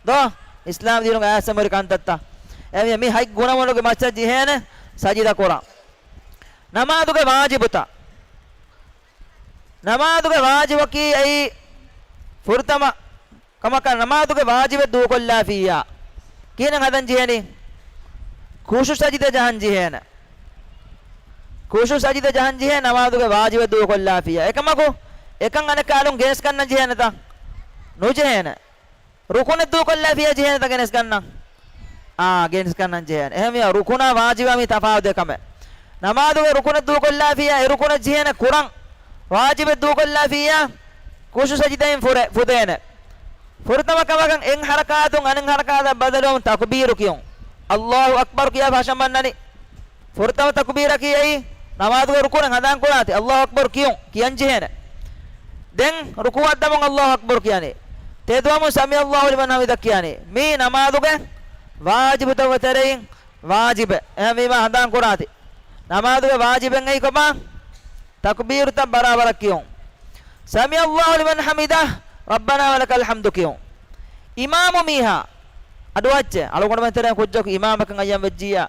ދޯ؟ އިސްލާމް ދީނުގެ އާސަމުރި ކަންތައްތައް. އެ މި ހަތް ގުނަވަނުގެ މައްޗަށް ޖެހޭނެ ސަޖިދަ ކުރަން. ނަމާދުގެ ވާޖިބުތައް. ނަމާދުގެ ވާޖިބަކީ އެއީ ފުރަތަމަ ކަމަކަށް ނަމާދުގެ ވާޖިބެއް ދޫކޮށްލާފިއްޔާ ކިހިނެއް ހަދަން ޖެހޭނީ؟ ޚުޝޫޢު ސަޖިދަ ޖަހަން ޖެހޭނެ. ޚުޝޫޢު ސަޖިދަ ޖަހަން ޖެހޭ ނަމާދުގެ ވާޖިބެއް ދޫކޮށްލާފިއްޔާ. އެކަމަކު އެކަން އަނެއްކާލުން ގެނެސްގަންނަން ޖެހޭނެތަ؟ ނުޖެހޭނެ. ރުކުނެއް ދޫކޮށްލާފިއްޔާ ޖެހޭނެތަ ގެނެސްގަންނަން؟ އާ، ގެނެސްގަންނަން ޖެހޭނެ. އެހެންވިޔާ ރުކުނާ ވާޖިބާ މީ ތަފާވަތު ކަމެއް. ނަމާދުގެ ރުކުނެއް ދޫކޮށްލާފިއްޔާ، އެ ރުކުނެއް ޖެހޭނެ ކުރަން. ވާޖިބެއް ދޫކޮށްލާފިއްޔާ، ޚުޝޫޢު ސަޖިދައިން ފުރެ-، ފުދޭނެ. ފުރަތަމަ ކަމަކަށް އެއް ޙަރަކާތުން އަނެއް ޙަރަކާތަށް ބަދަލުވަމުން ތަކުބީރު ކިޔުން. އައްލާހު އަކްބަރު ކިޔާފަ ހަށަނބަންނަނީ. ފުރަތަމަ ތަކުބީރަކީ އެއީ ނަމާދުގެ ރުކުނެއް ހަނދާން ކުރާތި. އައްލާހު އަކްބަރު ކިޔުން، ކިޔަން ޖެހޭނެ. ދެން ރުކޫޢަށް ދަމުން އައްލާހު އަކްބަރު ކިޔަނީ. ތެދުވަމުން ސަމިޢައްލާހު ލިމަން ޙަމިދަ ކިޔަނީ. މީ ނަމާދުގެ ވާޖިބުތަކުގެ ތެރެއިން ވާޖިބެއް. އެހެންވީމާ ހަނދާން ކުރާތި. ނަމާދުގެ ވާޖިބެއް އެއީ ކޮބާ؟ ތަކުބީރުތައް ބަރާބަރަށް ކިޔުން. ސަމިޢައްލާހު ލިމަން ޙަމިދަ، ރައްބަނާ ވަލަކަލް ޙަމްދު ކިޔުން. އިމާމު މީހާ، އަޑުއައްޗޭ، އަޅުގަނޑުމެން ތެރެއިން ކުއްޖަކު އިމާމަކަށް އައްޔަން ވެއްޖިއްޔާ،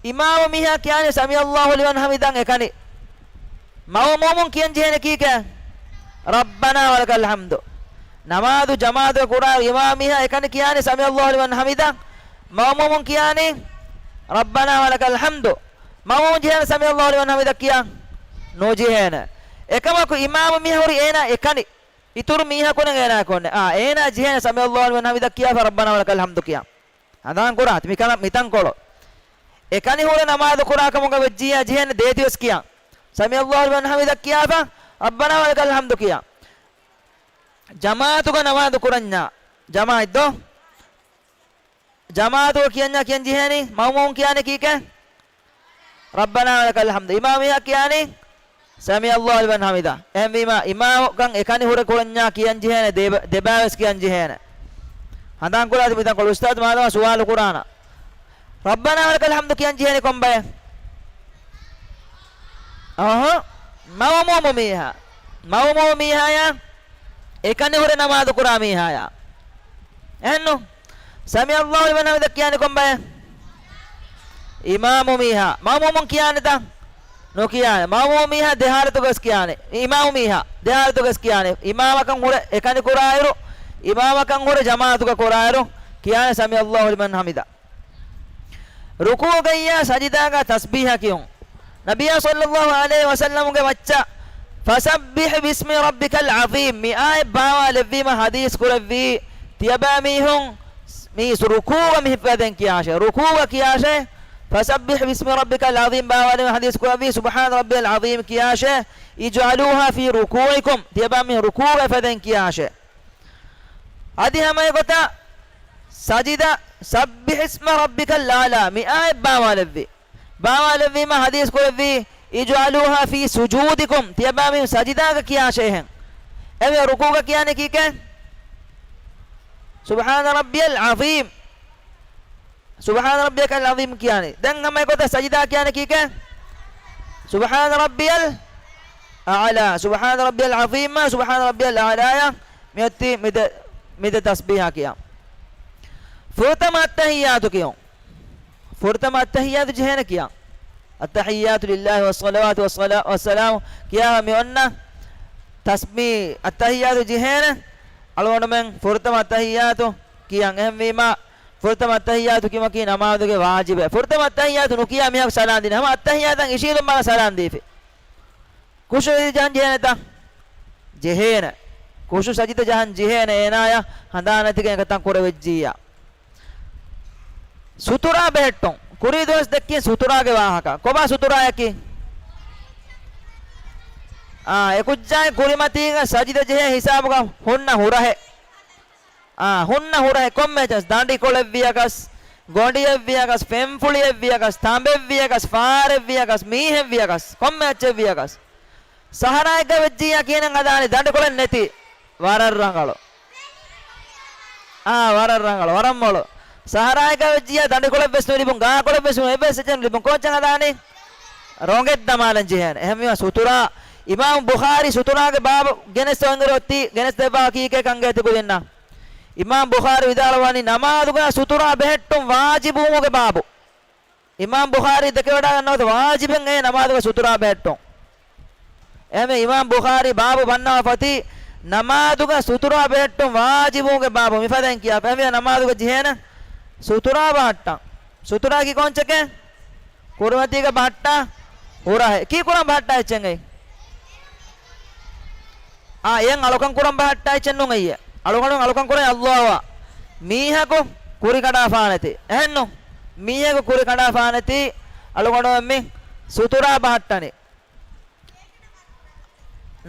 އިމާމު މީހާ ކިޔާނީ ސަމިޢައްލާހު ލިމަން ޙަމިދަން އެކަނި. މައުމޫމުން ކިޔަން ޖެހޭނެ ކީކޭ؟ ރައްބަނާ ވަލަކަލް ޙަމްދު. ނަމާދު ޖަމާޢަތުގަ ކުރާ އިމާމު މީހާ އެކަނި ކިޔާނީ ސަމިޢައްލާހު ލިމަން ޙަމިދަ. މައުމޫމުން ކިޔާނީ ރައްބަނާ ވަލަކަލް ޙަމްދު. މައުމޫމުން ޖެހޭނެ ސަމިޢައްލާހު ލިމަން ޙަމިދަ ކިޔާ؟ ނުޖެހޭނެ. އެކަމަކު އިމާމު މީހާ ހުރީ އޭނާ އެކަނި. އިތުރު މީހަކުންނެއް އޭނާއަކު އޮންނެ. އާ، އޭނާ ޖެހޭނެ ސަމިޢައްލާހު ލިމަން ޙަމިދަ ކިޔާފަ ރައްބަނާ ވަލަކަލް ޙަމްދު ކިޔާ. ހަނދާން ކުރާތި މިކަނަ-، މިތަންކޮޅު. އެކަނި ހުރެ ނަމާދު ކުރާ ކަމުގަ ވެއްޖިއްޔާ ޖެހޭނެ ދޭތި ވެސް ކިޔާ. ސަމިޢައްލާހު ލިމަން ޙަމިދަ ކިޔާފަ ރައްބަނާ ވަލަކަލް ޙަމްދު ކިޔާ. ޖަމާޢަތުގަ ނަމާދު ކުރަންޏާ. ޖަމާޢަތް ދޯ؟ ޖަމާޢަތުގަ ކިޔަންޏާ ކިޔަން ޖެހޭނީ، މައުމޫމުން ކިޔާނީ ކީކޭ؟ ރައްބަނާ ވަލަކަލް ޙަމްދު. އިމާމު މީހާ ކިޔާނީ، ސަމިޢައްލާހު ލިމަން ޙަމިދަ. އެހެންވީމާ، އިމާމުކަން އެކަނި ހުރެ ކުރަންޏާ ކިޔަން ޖެހޭނެ، ދެބަ-، ދެބައިވެސް ކިޔަން ޖެހޭނެ. ހަނދާން ކުރާތި މިތަންކޮޅު އުސްތާޛު މާދަމާ ސުވާލު ކުރާނަ. ރައްބަނާ ވަލަކަލް ޙަމްދު ކިޔަން ޖެހޭނީ ކޮންބައެއް؟ އަހަ، މައުމޫމު މީހާ. މައުމޫމު މީހާޔާ އެކަނި ހުރެ ނަމާދު ކުރާ މީހާޔާ. އެހެންނު؟ ސަމިޢަﷲ ލިމަން ޙަމިދަ ކިޔާނީ ކޮންބައެއް؟ އިމާމު މީހާ. މައުމޫމުން ކިޔާނެތަ؟ ނުކިޔާނެ. މައުމޫމު މީހާ ދެ ޙާލަތުގަސް ކިޔާނެ. އިމާމު މީހާ ދެ ޙާލަތުގަސް ކިޔާނެ. އިމާމަކަށް ހުރެ އެކަނި ކުރާއިރު، އިމާމަކަށް ހުރެ ޖަމާޢަތުގަ ކުރާއިރު ކިޔާނެ ސަމިޢަﷲ ލިމަން ޙަމިދަ. ރުކޫޢުގައްޔާ ސަޖިދާގަ ތަސްބީޙަ ކިޔުން. ނަބިއްޔާ ޞައްލަﷲ ޢަލައިހި ވަސައްލަމުގެ މައްޗަށް، "فَسَبِّحْ بِاسْمِ رَبِّكَ الْعَظِيمِ" މި އާޔަތް ބާވާލެއްވީމަ ޙަދީޘް ކުރެއްވީ، ތިޔަބައިމީހުން މި ރުކޫޢުގަ މި ފަދައިން ކިޔާށޭ. ރުކޫޢުގަ ކިޔާށޭ، "فَسَبِّحْ بِاسْمِ رَبِّكَ الْعَظِيمِ" ބާވާލެވި ޙަދީޘް ކުރެއްވީ، "سُبْحَانَ رَبِّيَ الْعَظِيمِ" ކިޔާށޭ، "اجْعَلُوهَا فِي رُكُوعِكُمْ" ތިޔަބައިމީހުން ރުކޫޢުގައި ފަދައިން ކިޔާށޭ. އަދި ހަމައެގޮތަށް ސަޖިދަ، "سَبِّحِ اسْمَ رَبِّكَ الْأَعْلَى" މި އާޔަތް ބާވާލެއްވި. ބާވާލެއްވީމަ ޙަދީޘް ކުރެއްވީ، "اجْعَلُوهَا فِي سُجُودِكُمْ" ތިޔަބައިމީހުން ސަޖިދާގަ ކިޔާށޭހެން. އެމެ ރުކޫޢުގަ ކިޔާނީ ކީކޭ؟ "سُبْحَانَ رَبِّيَ الْعَظِيمِ" "سُبْحَانَ رَبِّيَ الْعَظِيمِ" ކިޔާނީ. ދެން ހަމައެގޮތަށް ސަޖިދާ ކިޔާނީ ކީކޭ؟ "سُبْحَانَ رَبِّيَ الْأَعْلَى" "سُبْحَانَ رَبِّيَ الْعَظِيمِ" "سُبْحَانَ رَبِّيَ الْأَعْلَى" މިއޮތީ މިދެ، މިދެ ތަސްބީޙާ ކިޔާ. ފުރަތަމަ އައްތަޙިއްޔާތު ކިޔުން. ފުރަތަމަ އައްތަޙިއްޔާތު ޖެހޭނެ ކިޔާ. "التحيات لله والصلوات والسلام" ކިޔާ މި އޮންނަ ތަސްބީ އައްތަޙިއްޔާތު ޖެހޭނެ. އަޅުގަނޑުމެން ފުރަތަމަ އައްތަޙިއްޔާތު ކިޔަން. އެހެންވީމަ، ފުރަތަމަ އައްތަޙިއްޔާތު ކިޔުމަކީ ނަމާދުގެ ވާޖިބެއް. ފުރަތަމަ އައްތަޙިއްޔާތު ނުކިޔާ މީހަކު ސަލާން ދިނީ. ހަމަ އައްތަޙިއްޔާތަށް އިށީލުން ބާ ސަލާން ދީފި. ޚުޝޫޢު ސަޖިދަ ޖަހަން ޖެހޭނެތަ؟ ޖެހޭނެ. ޚުޝޫޢު ސަޖިދަ ޖަހަން ޖެހޭނެ އޭނާޔަށް ހަނދާން ނެތިގެން އެކަތަން ކުރެވިއްޖިއްޔާ. ސުތުރާ ބެހެއްޓުން. ކުރީ ދުވަސް ދެއްކީ ސުތުރާގެ ވާހަކަ. ކޮބާ ސުތުރާޔަކީ؟ އާ، އެކުއްޖާއި ކުރިމަތީގަ ސަޖިދަ ޖެހޭ ހިސާބުގަ ހުންނަ ހުރަހެއް. އާ، ހުންނަ ހުރަހެއް ކޮންމެ އެއްޗެއް، ދަނޑިކޮޅެއްވިޔަކަސް، ގޮނޑިއެއްވިޔަކަސް، ފެންފުޅިއެއްވިޔަކަސް، ތަނބެއްވިޔަކަސް، ފާރެއްވިޔަކަސް، މީހެއްވިޔަކަސް، ކޮންމެ އެއްޗެއްވިޔަކަސް. ސަހަރާއެއްގަ ވެއްޖިއްޔާ ކިހިނެއް ހަދާނީ؟ ދަނޑިކޮޅެއް ނެތި. ވަރަށް ރަނގަޅު. އާ، ވަރަށް ރަނގަޅު، ވަރަށް މޮޅު. ސަހަރާއެއްގަ ވެއްޖިއްޔާ ދަނޑިކޮޅެއް ވެސް ނުލިބުން، ގާކޮޅެއް ވެސް ނުލިބުން، އެއްވެސް އެއްޗެއް ނުލިބުން، ކޯއްޗެއް ހަދާނީ؟ ރޮނގެއް ދަމާލަން ޖެހޭނެ. އެހެންވީމަ ސުތުރާ، އިމާމު ބުޚާރީ ސުތުރާގެ ބާބު ގެނެސްދެވޭ އިނދުރު އޮތީ، ގެނެސްދެއްވާ ކީކޭ ކަންގޭތި ކުދިންނަށް؟ އިމާމް ބުޚާރީ ވިދާޅުވަނީ ނަމާދުގަ ސުތުރާ ބެހެއްޓުން ވާޖިބުވުމުގެ ބާބު. އިމާމް ބުޚާރީ ދެކެވަޑައިގަންނަވަތަ ވާޖިބެއް އެ ނަމާދުގަ ސުތުރާ ބެހެއްޓުން. އެހެންވެ އިމާމް ބުޚާރީ ބާބު ބަންނަވާފަ އޮތީ ނަމާދުގަ ސުތުރާ ބެހެއްޓުން ވާޖިބުވުމުގެ ބާބު. މިފަދައިން ކިޔާފަ. އެހެންވެ ނަމާދުގަ ޖެހޭނެ ސުތުރާ ބަހައްޓަން. ސުތުރާ ކި ކޯންޗެކޭ؟ ކުރިމަތީގަ ބަހައްޓާ ހުރަހެއް. ކީ ކުރަން ބަހައްޓާ އެއްޗެއް އެއް؟ އާ، އެއަށް އަޅުކަން ކުރަން ބަހައްޓާ އެއްޗެއް ނޫން އެއްޔެ. އަޅުގަނޑު އަޅުކަން ކުރަން ﷲ އާ. މީހަކު ކުރި ކަޑާފާނެތީ. އެހެންނު؟ މީހަކު ކުރި ކަޑާފާނެތީ އަޅުގަނޑު މި ސުތުރާ ބަހައްޓަނީ.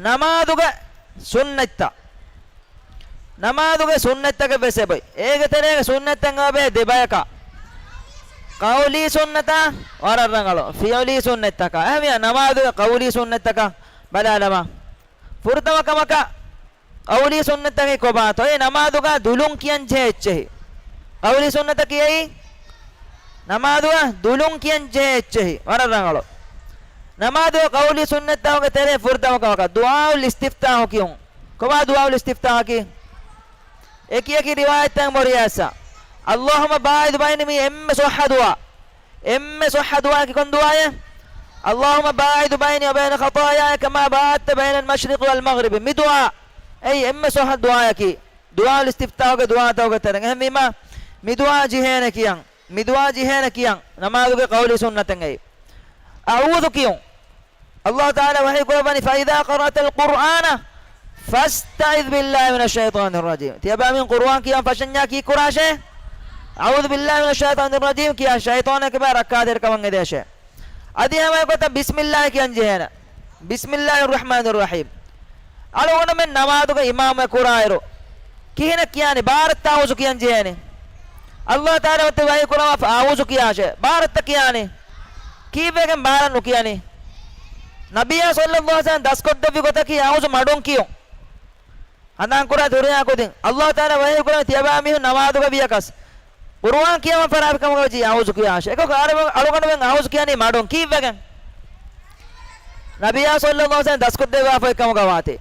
ނަމާދުގެ ސުންނަތްތައް. ނަމާދުގެ ސުންނަތްތަކެއް ވެސް އެބޮތް. އޭގެ ތެރޭގެ ސުންނަތްތައް އެބޭ ދެބަޔަކަށް. ޤައުލީ ސުންނަތާ ވަރަށް ރަނގަޅު. ފިޢުލީ ސުންނަތްތަކާ. އެހެންވިޔާ ނަމާދުގެ ޤައުލީ ސުންނަތްތަކަށް ބަލާލަމާ. ފުރަތަމަ ކަމަކަށް ޤައުލީ ސުންނަތަކީ ކޮބާތޯ؟ އެ ނަމާދުގަ ދުލުން ކިޔަން ޖެހޭ އެއްޗެހި. ޤައުލީ ސުންނަތަކީ އެއީ ނަމާދުގަ ދުލުން ކިޔަން ޖެހޭ އެއްޗެހި. ވަރަށް ރަނގަޅު. ނަމާދުގެ ޤައުލީ ސުންނަތްތަކުގެ ތެރޭ ފުރަތަމަ ކަމަކަށް ދުޢާއުލް އިސްތިފްތާޙު ކިޔުން. ކޮބާ ދުޢާއުލް އިސްތިފްތާޙަކީ؟ އެކި އެކި ރިވާޔަތްތައް މޮރިޔާސް. اللهم باعد بيني، މީ އެންމެ ޞައްޙަ ދުޢާ. އެންމެ ޞައްޙަ ދުޢާއަކީ ކޮން ދުޢާއެއް؟ اللهم باعد بيني وبين خطاياي كما باعدت بين المشرق والمغرب. މި ދުޢާ އެއީ އެންމެ ޞައްޙަ ދުޢާއަކީ. ދުޢާއުލް އިސްތިފްތާޙުގެ ދުޢާތަކުގެ ތެރެއިން. އެހެންވީމަ، މި ދުޢާ ޖެހޭނެ ކިޔަން. މި ދުޢާ ޖެހޭނެ ކިޔަން. ނަމާދުގެ ޤައުލީ ސުންނަތެއް އެއީ. އަޢޫޛު ކިޔުން. ﷲ ތަޢާލާ ވަޙީ ކުރައްވަނީ، فإذا قرأت القرآن فاستعذ بالله من الشيطان الرجيم. ތިޔަބައިމީހުން ޤުރުއާން ކިޔަން ފަށަންޏާ ކީއްކުރާށޭ؟ أعوذ بالله من الشيطان الرجيم ކިޔާ ޝައިޠާނެއްގެ ބައި ރައްކާތެރިކަމަށް އެދޭށޭ. އަދި ހަމައެގޮތަށް ބިސްމިއްލާހި ކިޔަން ޖެހޭނެ. بسم الله الرحمن الرحيم. އަޅުގަނޑުމެން ނަމާދުގަ އިމާމުވެ ކުރާއިރު، ކިހިނެއް ކިޔާނީ؟ ބާރަށްތަ އަޢޫޛު ކިޔަން ޖެހޭނީ؟ ﷲ ތަޢާލާ މަތި ވަޙީ ކުރައްވާފަ އަޢޫޛު ކިޔާށޭ. ބާރަށްތަ ކިޔާނީ؟ ކީއްވެގެން ބާރަށް ނުކިޔަނީ؟ ނަބިއްޔާ ޞައްލަﷲ ޢަލައިހި ވަސައްލަމަ ދަސްކޮށްދެއްވި ގޮތަކީ އަޢޫޛު މަޑުން ކިޔުން. ހަނދާންކުރާ ތުރިޔާ ކުދިން. ﷲ ތަޢާލާ ވަޙީ ކުރައްވަނީ ތިޔަބައިމީހުން ނަމާދުގަ ވިޔަކަސް، ޤުރުއާން ކިޔަވަން ފަށާފި ކަމުގަ ވެއްޖެ އަޢޫޛު ކިޔާށޭ. އެކަކު އަޅުގަނޑުމެން އަޢޫޛު ކިޔަނީ މަޑުން. ކީއްވެގެން؟ ނަބިއްޔާ ޞައްލަﷲ ޢަލައިހި ވަސައްލަމަ ދަސްކޮށްދެއްވާފަ އެކަމުގަ ވާތީ.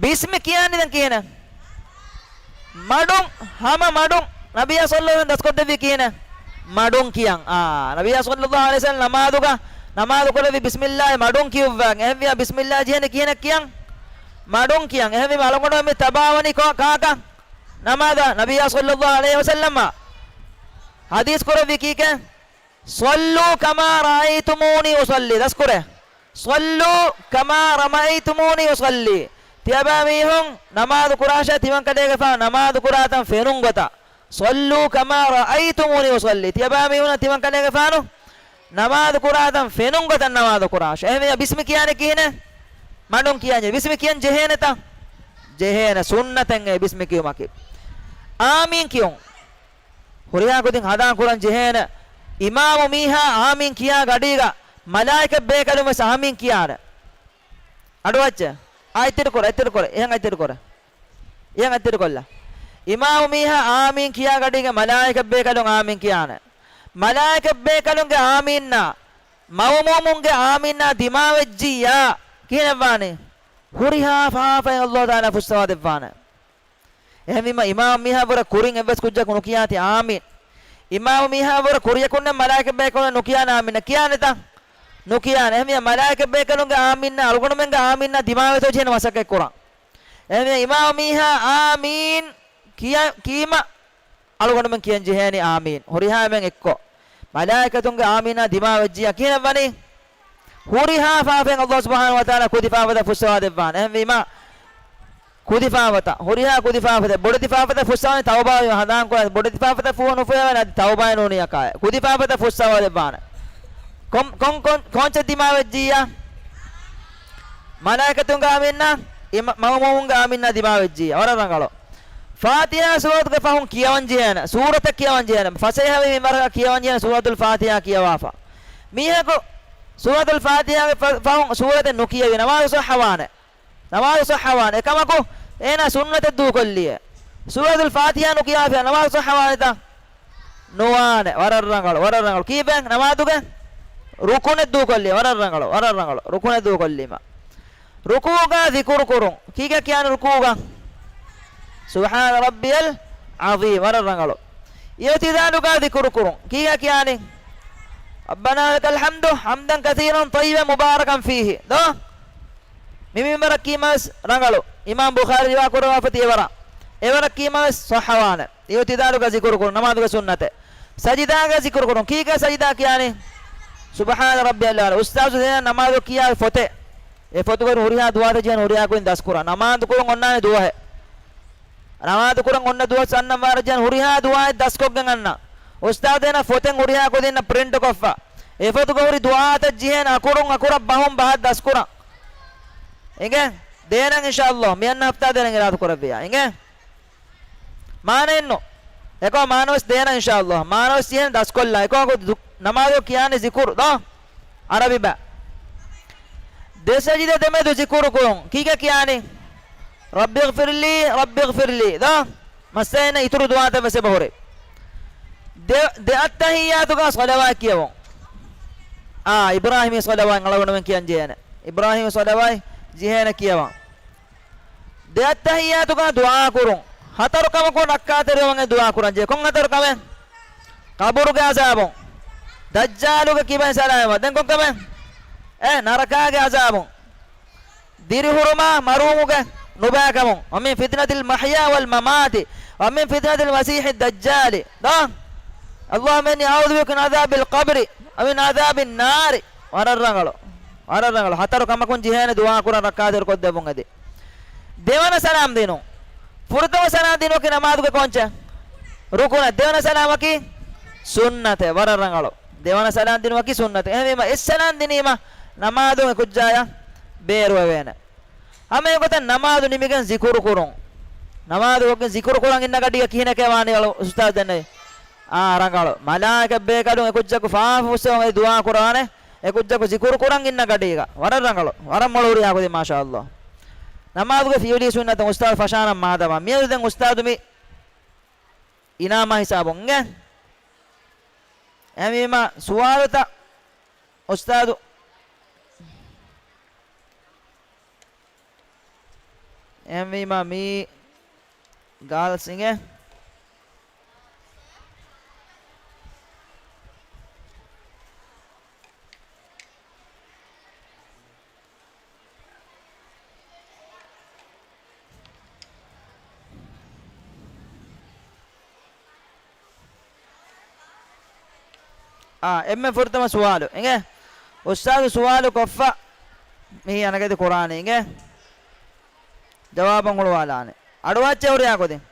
ބިސްމި ކިޔާނީ ދެން ކިހިނެއް؟ މަޑުން، ހަމަ މަޑުން. ނަބިއްޔާ ޞައްލަﷲު ޢަލައިހި ވަސައްލަމް ދަސްކޮށްދެއްވީ ކިހިނެއް؟ މަޑުން ކިޔަން. އާ، ނަބިއްޔާ ޞައްލަﷲު ޢަލައިހި ވަސައްލަމް ނަމާދުގަ، ނަމާދު ކުރެއްވީ ބިސްމިއްލާހި މަޑުން ކިޔުއްވާ. އެހެންވިޔާ ބިސްމިއްލާހި ޖެހޭނެ ކިހިނެއް ކިޔަން؟ މަޑުން ކިޔަން. އެހެންވީމަ އަޅުގަނޑު މި ތަބާވަނީ ކޮ-، ކާކަށް؟ ނަމާދަށް. ނަބިއްޔާ ޞައްލަﷲު ޢަލައިހި ވަސައްލަމް ޙަދީޘް ކުރެއްވީ ކީކޭ؟ "صلوا كما رأيتموني أصلي." ދަސްކުރޭ. "صلوا كما رأيتموني أصلي." ތިޔަބައިމީހުން ނަމާދު ކުރާށޭ، ތިމަންކަލޭގެފާނު ނަމާދު ކުރާތަން ފެނުން ގޮތަށް. "صلوا كما رأيتموني أصلي." ތިޔަބައިމީހުން ތިމަންކަލޭގެފާނު ނަމާދު ކުރާތަން ފެނުން ގޮތަށް ނަމާދު ކުރާށޭ. އެހެންވިޔާ ބިސްމި ކިޔާނެ ކިހިނެއް؟ މަޑުން ކިޔަން ޖެހޭ. ބިސްމި ކިޔަން ޖެހޭނެތަ؟ ޖެހޭނެ. ސުންނަތެއް އެ ބިސްމި ކިޔުމަކީ. އާމީން ކިޔުން. ހުރިހާ ކުދިން ހަނދާން ކުރަން ޖެހޭނެ. އިމާމު މީހާ އާމީން ކިޔާ ގަޑީގަ މަލާއިކަތް ބޭކަލުން ވެސް އާމީން ކިޔާނެ. އަޑުއައްޗޭ. އާ، އެތެރެކުރޭ، އެތެރެކުރޭ. އެހެން އެތެރެކުރޭ. އެހެން އެތެރެކޮށްލާ. އިމާމު މީހާ އާމީން ކިޔާ ގަޑީގަ މަލާއިކަތް ބޭކަލުން އާމީން ކިޔާނެ. މަލާއިކަތް ބޭކަލުންގެ އާމީންނާ މައުމޫމުންގެ އާމީންނާ ދިމާވެއްޖިއްޔާ ކިހިނެއްވާނީ؟ ހުރިހާ ފާފައެއް ﷲ ތަޢާލާ ފުއްސަވާ ދެއްވާނެ. އެހެންވީމަ، އިމާމު މީހާ ވުރެ ކުރިން އެއްވެސް ކުއްޖަކު ނުކިޔާތި އާމީން. އިމާމު މީހާ ވުރެ ކުރިޔަކުންނެއް މަލާއިކަތް ބޭކަލުން ނުކިޔާނެ އާމީން ކިޔާނެތަ؟ ނުކިޔާނެ. އެހެންވީމަ، މަލާއިކަތް ބޭކަލުންގެ އާމީންނާ އަޅުގަނޑުމެންގެ އާމީންނާ ދިމާވެތޯ ޖެހޭނެ މަސައްކަތް ކުރަން. އެހެންވީމަ، އިމާމު މީހާ އާމީން ކިޔަ-، ކީމަ އަޅުގަނޑުމެން ކިޔަން ޖެހޭނީ އާމީން. ހުރިހާ އެމެން އެއްކޮށް، މަލާއިކަތުންގެ އާމީނާ ދިމާވެއްޖިއްޔާ ކިހިނެއްވަނީ؟ ހުރިހާ ފާފައެއް ﷲ ސުބްޙާނަހޫ ވަތަޢާލާ ކުދި ފާފަތައް ފުއްސަވާ ދެއްވާނެ. އެހެންވީމަ، ކުދި ފާފަތައް، ހުރިހާ ކުދި ފާފަތައް، ބޮޑެތި ފާފަތައް ފުއްސަވާނެ ތައުބާވީމަ ހަނދާން ކުރާ، ބޮޑެތި ފާފަތައް ފޫ ނުފުއްޔަވާނެ އަދި ތައުބާއެއް ނޫނިއްޔާ ކާ. ކުދި ފާފަތައް ފުއްސަވާ ދެއްވާނެ. ކޮން، ކޮން، ކޮން، ކޮންޗެއް ދިމާވެއްޖިއްޔާ؟ މަލާއިކަތުންގެ އާމީންނާ، އިމަ-، މައުމޫމުންގެ އާމީންނާ ދިމާވެއްޖިއްޔާ. ވަރަށް ރަނގަޅު. ފާތިޙާ ސޫރަތުގެ ފަހުން ކިޔަވަން ޖެހޭނެ، ސޫރަތަށް ކިޔަވަން ޖެހޭނެ. ފަސޭހަވީ މިންވަރަކަށް ކިޔަވަން ޖެހޭނެ ސޫރަތުލް ފާތިޙާ ކިޔަވާފަ. މީހަކު ސޫރަތުލް ފާތިޙާގެ ފަ-، ފަހުން ސޫރަތެއް ނުކިޔަވި ނަމާދު ޞައްޙަވާނެ. ނަމާދު ޞައްޙަވާނެ. އެކަމަކު އޭނާ ސުންނަތެއް ދޫކޮށްލިއޭ. ސޫރަތުލް ފާތިޙާ ނުކިޔާފިޔާ ނަމާދު ޞައްޙަވާނެތަ؟ ނުވާނެ. ވަރަށް ރަނގަޅު، ވަރަށް ރަނގަޅު. ކީއްވެ ނަމާދުގެ؟ ރުކުނެއް ދޫކޮށްލި. ވަރަށް ރަނގަޅު، ވަރަށް ރަނގަޅު. ރުކުނެއް ދޫކޮށްލީމަ. ރުކޫޢުގަ ޒިކުރު ކުރުން. ކީކޭ ކިޔާނެ ރުކޫޢުގަ؟ سبحان ربي العظيم. ވަރަށް ރަނގަޅު. އިޢުތިދާލުގަ ޒިކުރު ކުރުން. ކީކޭ ކިޔާނީ؟ ربنا لك الحمد حمدا كثيرا طيبا مباركا فيه. ދޯ؟ މި މިންވަރަށް ކީމަވެސް ރަނގަޅު. އިމާމް ބުޚާރީ ރިވާ ކުރައްވާފަ ތި އެވަރަށް. އެވަރަށް ކީމަވެސް ޞައްޙަވާނެ. އިޢުތިދާލުގަ ޒިކުރު ކުރުން. ނަމާދުގެ ސުންނަތެއް. ސަޖިދާގަ ޒިކުރު ކުރުން. ކީކޭ ސަޖިދާ ކިޔާނީ؟ سبحان ربي الأعلى. އުސްތާޛު ދޭން ނަމާދު ކިޔާ ފޮތެއް. އެ ފޮތުގަ ހުރިހާ ދުޢާތައް ޖެހޭނެ ހުރިހާ ކުދިން ދަސްކުރާ. ނަމާދު ކުރަން އޮންނާނެ ދުވަހެއް. ނަމާދު ކުރަން އޮންނަ ދުވަސް އަންނަން ވާރަށް ޖެހޭނެ ހުރިހާ ދުޢާއެއް ދަސްކޮށްގެން އަންނަ. އުސްތާޛު ދޭނަ ފޮތެއް ހުރިހާ ކުދިންނަށް ޕްރިންޓު ކޮށްފަ. އެ ފޮތުގަ ހުރި ދުޢާތައް ޖެހޭނެ އަކުރުން އަކުރަށް ބަހުން ބަހަށް ދަސްކުރަން. އިނގޭ؟ ދޭނަން އިންޝާﷲ. މިއަންނަ ހަފްތާ ދޭނަން އިރާދަ ކުރެއްވިޔާ. އިނގޭ؟ މާނައެއްނު. އެކަމަ މާނަވެސް ދޭނަން އިންޝާﷲ. މާނަވެސް ޖެހޭނެ ދަސްކޮށްލާ. އެކަމަކު ދު-، ނަމާދު ކިޔާނެ ޒިކުރު ދޯ؟ ޢަރަބި ބަ. ދެ ސަޖިދަ ދެމެދު ޒިކުރު ކުރުން. ކީކޭ ކިޔާނީ؟ رب اغفر لي، رب اغفر لي. ދޯ؟ މައްސަލައިން އިތުރު ދުޢާތައް ވެސް އެބަހުރި. ދެ، ދެ އައްތަޙިއްޔާތުގަ ޞަލަވާތް ކިޔަވުން. އާ، އިބްރާހީމީ ޞަލަވާތް އަޅުގަނޑުމެން ކިޔަން ޖެހޭނެ. އިބްރާހީމީ ޞަލަވާތް ޖެހޭނެ ކިޔަވަން. ދެ އައްތަޙިއްޔާތުގަ ދުޢާ ކުރުން. ހަތަރު ކަމަކުން ރައްކާތެރިވުމަށް އެ ދުޢާ ކުރަން ޖެހޭ. ކޮން ހަތަރު ކަމެއް؟ ޤަބުރުގެ ޢަޒާބުން، ދައްޖާލުގެ ކިބައިން ސަލާމަތްވުން. ދެން ކޮން ކަމެއް؟ އެ ނަރަކާގެ ޢަޒާބުން، ދިރިހުރުމާ މަރުވުމުގެ ނުބައިކަމުން. ومن فتنة المحيا والممات ومن فتنة المسيح الدجال. ދޯ؟ اللهم إني أعوذ بك من عذاب القبر ومن عذاب النار. ވަރަށް ރަނގަޅު. ވަރަށް ރަނގަޅު. ހަތަރު ކަމަކުން ޖެހޭނެ ދުޢާ ކުރަން ރައްކާތެރި ކޮށްދެއްވުން އެދި. ދެވަނަ ސަލާމް ދިނުން. ފުރަތަމަ ސަލާމް ދިނުމަކީ ނަމާދުގެ ކޮންޗެއް؟ ރުކުނެއް. ދެވަނަ ސަލާމަކީ ސުންނަތެއް. ވަރަށް ރަނގަޅު. ދެވަނަ ސަލާމް ދިނުމަކީ ސުންނަތެއް. އެހެންވީމަ، އެއް ސަލާމް ދިނީމަ، ނަމާދުން އެ ކުއްޖާޔަށް ބޭރުވެވޭނެ. ހަމަ އެގޮތަށް ނަމާދު ނިމިގެން ޒިކުރު ކުރުން. ނަމާދު ވަގުތު ޒިކުރު ކުރަން އިންނަ ގަޑީގަ ކިހިނެކޭ ވާނީ އުސްތާޛު ދެންނެވި؟ އާ، ރަނގަޅު. މަލާއިކަތް ބޭކަލުން އެ ކުއްޖަކު ފާފަ ފުއްސެވުން އެދި ދުޢާ ކުރާނެ. އެ ކުއްޖަކު ޒިކުރު ކުރަން އިންނަ ގަޑީގަ. ވަރަށް ރަނގަޅު. ވަރަށް މޮޅު ހުރިހާ ކުދިން، މާޝާﷲ. ނަމާދުގެ ފިޢުލީ ސުންނަތުން އުސްތާޛު ފަށާނަން މާދަމާ. މިއަދު ދެން އުސްތާޛު މި އިނާމާ ހިސާބުން އިނގޭ. އެހެންވީމަ ސުވާލުތައް އުސްތާޛު، އެހެންވީމަ މީ ގާލްސް އިނގޭ. އާ، އެންމެ ފުރަތަމަ ސުވާލު އިނގޭ. އުސްތާޛު ސުވާލު ކޮށްފަ މި އަނެކެތި ކުރާނީ އިނގޭ. ޖަވާބަށް ހުޅުވާލާނެ. އަޑުއައްޗޭ ހުރިހާ ކުދިން.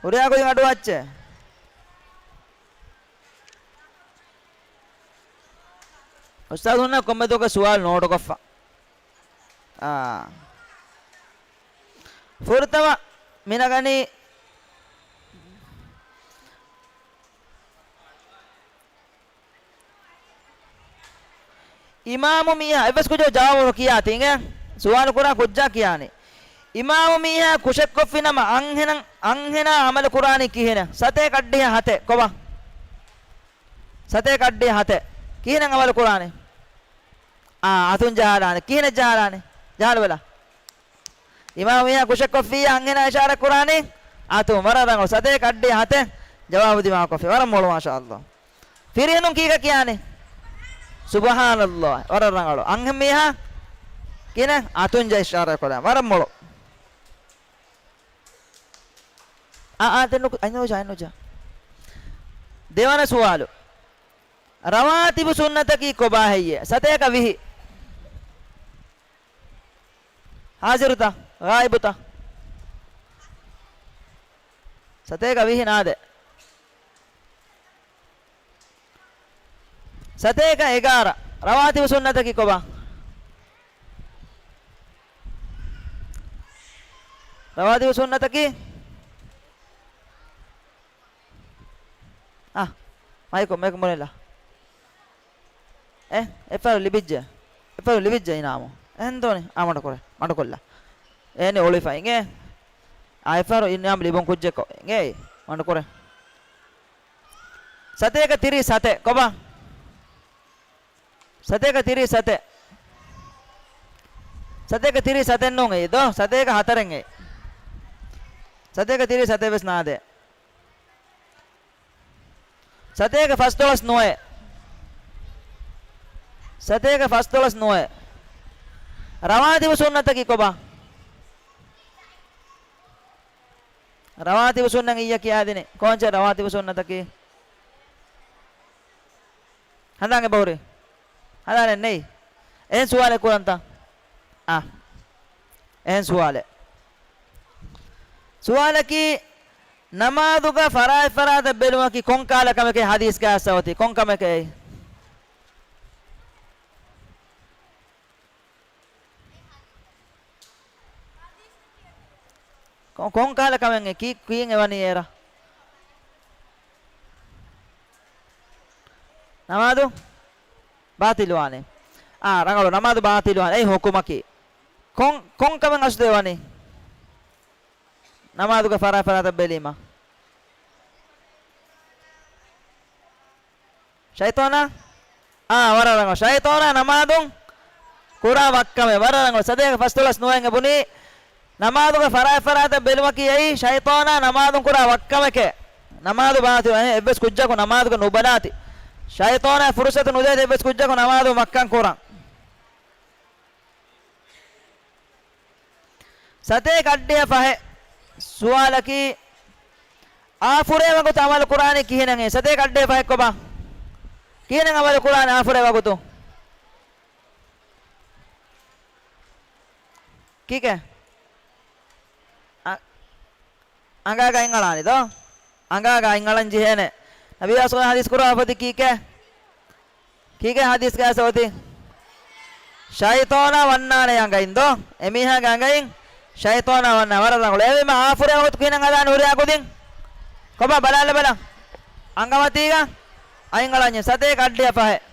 ހުރިހާ ކުދިން އަޑުއައްޗޭ. އުސްތާޛުންނަށް ކޮންމެ ދުވަހަކަށް ސުވާލު ނޯޓުކޮށްފަ. އާ. ފުރަތަމަ މި ނަގަނީ އިމާމު މީހާ އެއްވެސް ކުއްޖަކު ޖަވާބު ނުކިޔާތީ އިނގޭ. ސުވާލު ކުރާ ކުއްޖާ ކިޔާނީ. އިމާމު މީހާ ކުށެއްކޮށްފި ނަމަ އަންހެނަށް، އަންހެނާ އަމަލު ކުރާނީ ކިހިނެއް؟ ސަތޭކަ އައްޑިހަ ހަތެއް. ކޮބާ؟ ސަތޭކަ އައްޑިހަ ހަތެއް. ކިހިނެއް އަމަލު ކުރާނީ؟ އާ، އަތުން ޖަހާލާނެ. ކިހިނެއް ޖަހާލާނެ؟ ޖަހާލަބަލަ. އިމާމު މީހާ ކުށެއްކޮށްފިއްޔާ އަންހެނާ އިޝާރަތް ކުރާނީ އަތުން. ވަރަށް ރަނގަޅު. ސަތޭކަ އައްޑިހަ ހަތެއް ޖަވާބު ދިމާވެފަ. ވަރަށް މޮޅު، މާޝާﷲ. ފިރިހެނުން ކީކަ ކިޔާނީ؟ ސުބްޙާނަﷲ. ވަރަށް ރަނގަޅު. އަންހެން މީހާ ކިހިނެއް؟ އަތުން ޖަހާ އިޝާރަތް ކުރާނީ. ވަރަށް މޮޅު. އާ، އާ، ދެން ނުކު-، އަތް ނުޖަހާ، އަތް ނުޖަހާ. ދެވަނަ ސުވާލު. ރަވާތިބު ސުންނަތަކީ ކޮބާ ހެއްޔޭ؟ ސަތޭކަ ވިހި. ހާޒިރުތަ؟ ޣާއިބުތަ؟ ސަތޭކަ ވިހި ނާދޭ. ސަތޭކަ އެގާރަ. ރަވާތިބު ސުންނަތަކީ ކޮބާ؟ ރަވާތިބު ސުންނަތަކީ؟ އާ، މައިކު، މައިކު މުޅިން ލާ. އެ، އެއްފަހަރު ލިބިއްޖެ. އެއްފަހަރު ލިބިއްޖެ އިނާމު. އެހެން ދޯނި؟ އާ، މަޑުކުރޭ. މަޑުކޮށްލާ. އޭނި އޮޅިފަ އިނގޭ. އާ، އެއްފަހަރު އިނާމު ލިބުން ކުއްޖެއްކޮ. އިނގޭ. މަޑުކުރޭ. ސަތޭކަ ތިރީސް ސަތެއް. ކޮބާ؟ ސަތޭކަ ތިރީސް ސަތެއް. ސަތޭކަ ތިރީސް ސަތެއް ނޫން އެއީ ދޯ. ސަތޭކަ ހަތަރެއް އެއީ. ސަތޭކަ ތިރީސް ސަތެއް ވެސް ނާދޭ. ސަތޭކަ ފަސްދޮޅަސް ނުވައެއް. ސަތޭކަ ފަސްދޮޅަސް ނުވައެއް. ރަވާތިބު ސުންނަތަކީ ކޮބާ؟ ރަވާތިބު ސުންނަތް އިއްޔެ ކިޔާދިނީ. ކޯންޗެއް ރަވާތިބު ސުންނަތަކީ؟ ހަނދާން އެބަހުރި؟ ހަނދާނެއް ނެތް. އެހެން ސުވާލެއް ކުރަންތަ؟ އާ. އެހެން ސުވާލެއް. ސުވާލަކީ، ނަމާދުގަ ފަރާތް ފަރާތަށް ބެލުމަކީ ކޮން ކަހަލަ ކަމެކޭ ޙަދީޘްގަ އައިސްފަ އޮތީ؟ ކޮން ކަމެކޭ؟ ކޮ-، ކޮން ކަހަލަ ކަމެއް ކީ-، ކީއް އެވަނީ އޭރަށް؟ ނަމާދު ބާޠިލުވާނެ. އާ، ރަނގަޅު، ނަމާދު ބާޠިލުވާނެ. އެއީ ޙުކުމަކީ. ކޮން، ކޮން ކަމެއް އަސްލު އެވަނީ؟ ނަމާދުގެ ފަރާތް ފަރާތަށް ބެލީމަ. ޝައިޠާނާ؟ އާ، ވަރަށް ރަނގަޅު. ޝައިޠާނާ ނަމާދުން ކުރާ ވައްކަމެއް. ވަރަށް ރަނގަޅު. ސަތޭކަ ފަސްދޮޅަސް ނުވައެއް އެ ބުނީ، ނަމާދުގެ ފަރާތް ފަރާތަށް ބެލުމަކީ އެއީ ޝައިޠާނާ ނަމާދުން ކުރާ ވައްކަމެކޭ. ނަމާދު ބާޠިލު. އެއްވެސް ކުއްޖަކު ނަމާދުގަ ނުބަލާތި. ޝައިޠާނާ ފުރުޞަތު ނުދޭތި އެއްވެސް ކުއްޖަކު ނަމާދު ވައްކަން ކުރަން. ސަތޭކަ އައްޑިހަ ފަހެއް. ސުވާލަކީ، އާފުރޭ ވަގުތު އަމަލު ކުރާނީ ކިހިނެއް؟ ސަތޭކަ އައްޑިހަ ފަހެއް ކޮބާ؟ ކިހިނެއް އަމަލު ކުރާނީ އާފުރޭ ވަގުތު؟ ކީކޭ؟ އަ-، އަނގާގަ އަތްއަޅާނީ ދޯ؟ އަނގާގަ އަތްއަޅަން ޖެހޭނެ. ނަބީ އަސްގަ ޙަދީޘް ކުރާ ފޮތި ކީކޭ؟ ކީކޭ ޙަދީޘްގަ އައިސްފަ އޮތީ؟ ޝައިޠާނާ ވަންނާނެ އަނގައިން ދޯ؟ އެމީހާގެ އަނގައިން ޝައިޠާނާ ވަންނާ. ވަރަށް ރަނގަޅު. އެހެންވީމަ އާފުރޭ ވަގުތު ކިހިނެއް ހަދާނެ ހުރިހާ ކުދިން؟ ކޮބާ ބަލާލަބަލަ. އަނގަމަތީގަ އަތްއަޅަން ޖެހޭ. ސަތޭކަ އައްޑިހަ ފަހެއް.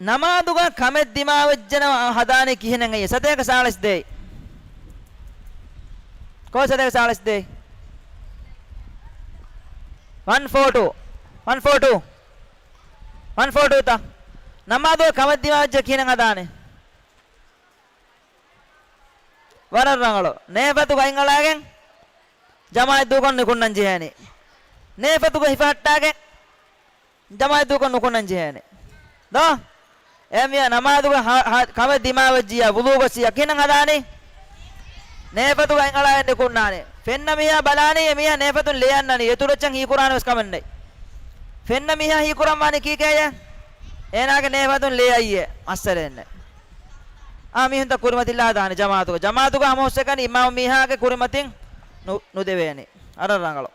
ނަމާދުގަ ކަމެއް ދިމާވެއްޖެނަމަ ހަދާނީ ކިހިނެއް އެއީ؟ ސަތޭކަ ސާޅީސް ދޭއް. ކޯ ސަތޭކަ ސާޅީސް ދޭއް؟ ވަން ފޯ ޓޫ. ވަން ފޯ ޓޫ. ފަންފޯޓޫތަ؟ ނަމާދުގަ ކަމެއް ދިމާވެއްޖެ ކިހިނެއް ހަދާނީ؟ ވަރަށް ރަނގަޅު. ނޭފަތުގަ އަތްއަޅާގެން ޖަމާޢަތްދޫކޮށް ނުކުންނަން ޖެހޭނީ. ނޭފަތުގަ ހިފަހައްޓާގެން ޖަމާޢަތްދޫކޮށް ނުކުންނަން ޖެހޭނީ. ދޯ؟ އެހެންވިޔަ ނަމާދުގަ ހަ-، ހަ-، ކަމެއް ދިމާވެއްޖިއްޔާ، ވުޟޫ ގޮއްސިއްޔާ، ކިހިނެއް ހަދާނީ؟ ނޭފަތުގަ އަތްއަޅާގެން ނުކުންނާނެ. ފެންނަ މީހާ ބަލާނީ އެ މީހާ ނޭފަތުން ލޭ އަންނަނީ. އެތުރު އެއްޗެއް ހީކުރާނެ ވެސް ކަމެއް ނެތް. ފެންނަ މީހާ ހީކުރަންވާނީ ކީކޭއޭ؟ އޭނާގެ ނޭފަތުން ލޭ އައްޔޭ. މައްސަލައެއް ނެތް. އާ، މީހުންތައް ކުރިމަތިލާ ދާނެ ޖަމާޢަތުގަ. ޖަމާޢަތުގަ ހަމަ ހުސްއެކަނި އިމާމު މީހާގެ ކުރިމަތިން ނު-، ނުދެވޭނެ. ވަރަށް ރަނގަޅު.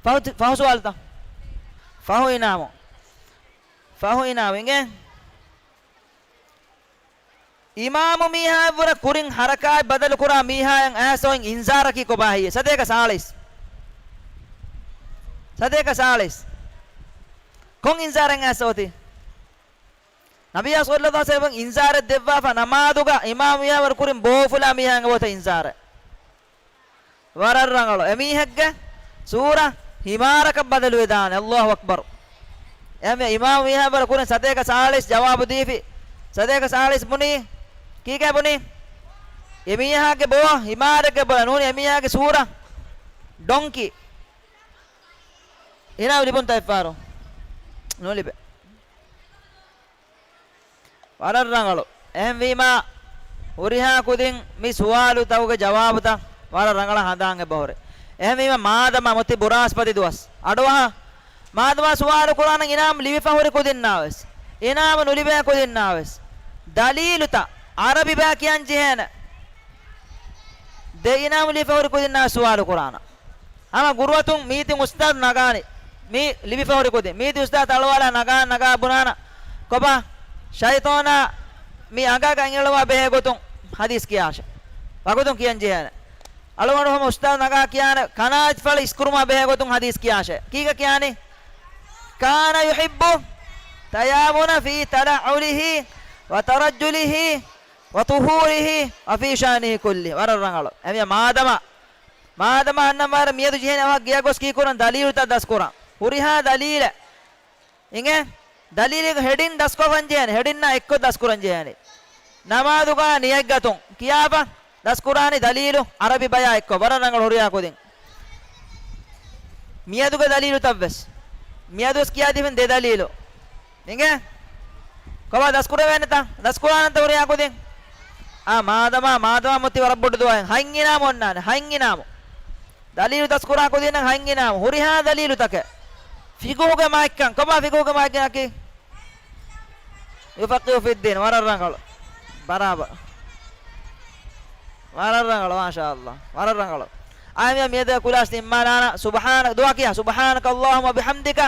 ފަހު، ފަހު ސުވާލުތަ؟ ފަހު އިނާމު. ފަހު އިނާމު އިނގޭ. އިމާމު މީހާއަށްވުރެ ކުރިން ހަރަކާތް ބަދަލުކުރާ މީހާއަށް އައިސް އޮތް އިންޒާރަކީ ކޮބާ ހެއްޔޭ؟ ސަތޭކަ ސާޅީސް. ސަތޭކަ ސާޅީސް. ކޮން އިންޒާރެއް އައިސް އޮތީ؟ ނަބިއްޔާ ޞައްލައްލާހު ޢަލައިހި ވަސައްލަމަ އިންޒާރެއް ދެއްވާފަ ނަމާދުގަ އިމާމު މީހާއަށްވުރެ ކުރިން ބޯފުލާ މީހާއަށް އޮތް އިންޒާރެއް. ވަރަށް ރަނގަޅު. އެމީހެއްގެ ސޫރަ ހިމާރަކަށް ބަދަލުވެދާނެ. އައްލާހު އަކްބަރު. އެހެންވެ އިމާމު މީހާއަށްވުރެ ކުރިން ސަތޭކަ ސާޅީސް ޖަވާބު ދީފި. ސަތޭކަ ސާޅީސް ބުނީ. ކީކޭ ބުނީ؟ އެމީހާގެ ބޯ ހިމާރެއްގެ ބޯ ނޫނީ އެމީހާގެ ސޫރަ ޑޮންކީ. އިނާމު ލިބުންތަ އެއްފަހަރު؟ ނުލިބޭ. ވަރަށް ރަނގަޅު. އެހެންވީމާ، ހުރިހާ ކުދިން މި ސުވާލުތަކުގެ ޖަވާބުތައް ވަރަށް ރަނގަޅަށް ހަނދާން އެބަހުރި. އެހެންވީމާ، މާދަމާ މުތި ބުރާސްޕަތި ދުވަސް އަޑުއަހާ، މާދަމާ ސުވާލު ކުރާނަން އިނާމް ލިބިފަ ހުރި ކުދިންނާވެސް، އިނާމް ނުލިބޭ ކުދިންނާވެސް، ދަލީލުތައް އަރަބި ބަޔަށް ކިޔަން ޖެހޭނެ. ދެ އިނާމް ލިބިފަ ހުރި ކުދިންނާ ސުވާލު ކުރާނަން. ހަމަ ގުރުއަތުން މީތިން އުސްތާޛު ނަގާނީ. މީ ލިބިފަ ހުރި ކުދިން. މީތި އުސްތާޛު އަޅުވާލާ ނަގާ ނަގާ ބުނާނަ. ކޮބާ؟ ޝައިޠާނާ މި އަނގައަށް އަތްއަޅުވާ ބެހޭ ގޮތުން ޙަދީޘް ކިޔާށޭ. ވަގުތުން ކިޔަން ޖެހޭނެ. އަޅުގަނޑު ހަމަ އުސްތާޛު ނަގާ ކިޔާނެ ކަނާތްފަޅި އިސްކުރުމާ ބެހޭ ގޮތުން ޙަދީޘް ކިޔާށޭ. ކީކަ ކިޔާނީ؟ كان يحب التيامن في تلعله وترجله وطهوره وفي شأنه كله. ވަރަށް ރަނގަޅު. އެމީހާ މާދަމާ މާދަމާ އަންނަން ވާރަށް މިއަދު ޖެހޭނެ އަވަހަށް ގެޔަށް ގޮސް ކީކުރަން ދަލީލުތައް ދަސްކުރަން. ހުރިހާ ދަލީލެއް. އިނގޭ؟ ދަލީލެއް ހެޑިން ދަސްކޮށްފަން ޖެހޭނެ. ހެޑިންނާ އެއްކޮށް ދަސްކުރަން ޖެހޭނެ. ނަމާދުގަ ނިޔަތްގަތުން ކިޔާފަ ދަސްކުރާނީ ދަލީލު އަރަބި ބަޔާ އެއްކޮށް. ވަރަށް ރަނގަޅު ހުރިހާ ކުދިން. މިއަދުގެ ދަލީލުތައްވެސް. މިއަދުވެސް ކިޔާދީފިން ދެ ދަލީލު. އިނގޭ؟ ކޮބާ ދަސްކުރެވޭނެތަ؟ ދަސްކުރާނަންތަ ހުރިހާ ކުދިން؟ އާ، މާދަމާ، މާދަމާ މުތި ވަރަށް ބޮޑު ދުވަހެއް. ހަތް އިނާމު އޮންނާނެ. ހަތް އިނާމު. ދަލީލު ދަސްކުރާ ކުދިންނަށް ހަތް އިނާމު. ހުރިހާ ދަލީލުތަކެއް. ފިޤުހުގެ މާތްކަން. ކޮބާ ފިޤުހުގެ މާތްކަން؟ يفقه في الدين. ވަރަށް ރަނގަޅު. ބަރާބަރު. ވަރަށް ރަނގަޅު، މާޝާﷲ. ވަރަށް ރަނގަޅު. އާއި މިއަދު ކުލާސް ނިންމާލާނަން. سبحانك، ދުޢާ ކިޔާ. سبحانك اللهم وبحمدك،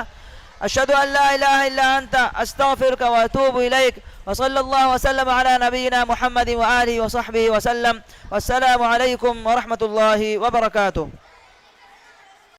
أشهد أن لا إله إلا أنت، أستغفرك وأتوب إليك. وصلى الله وسلم على نبينا محمد وآله وصحبه وسلم. والسلام عليكم ورحمة الله وبركاته.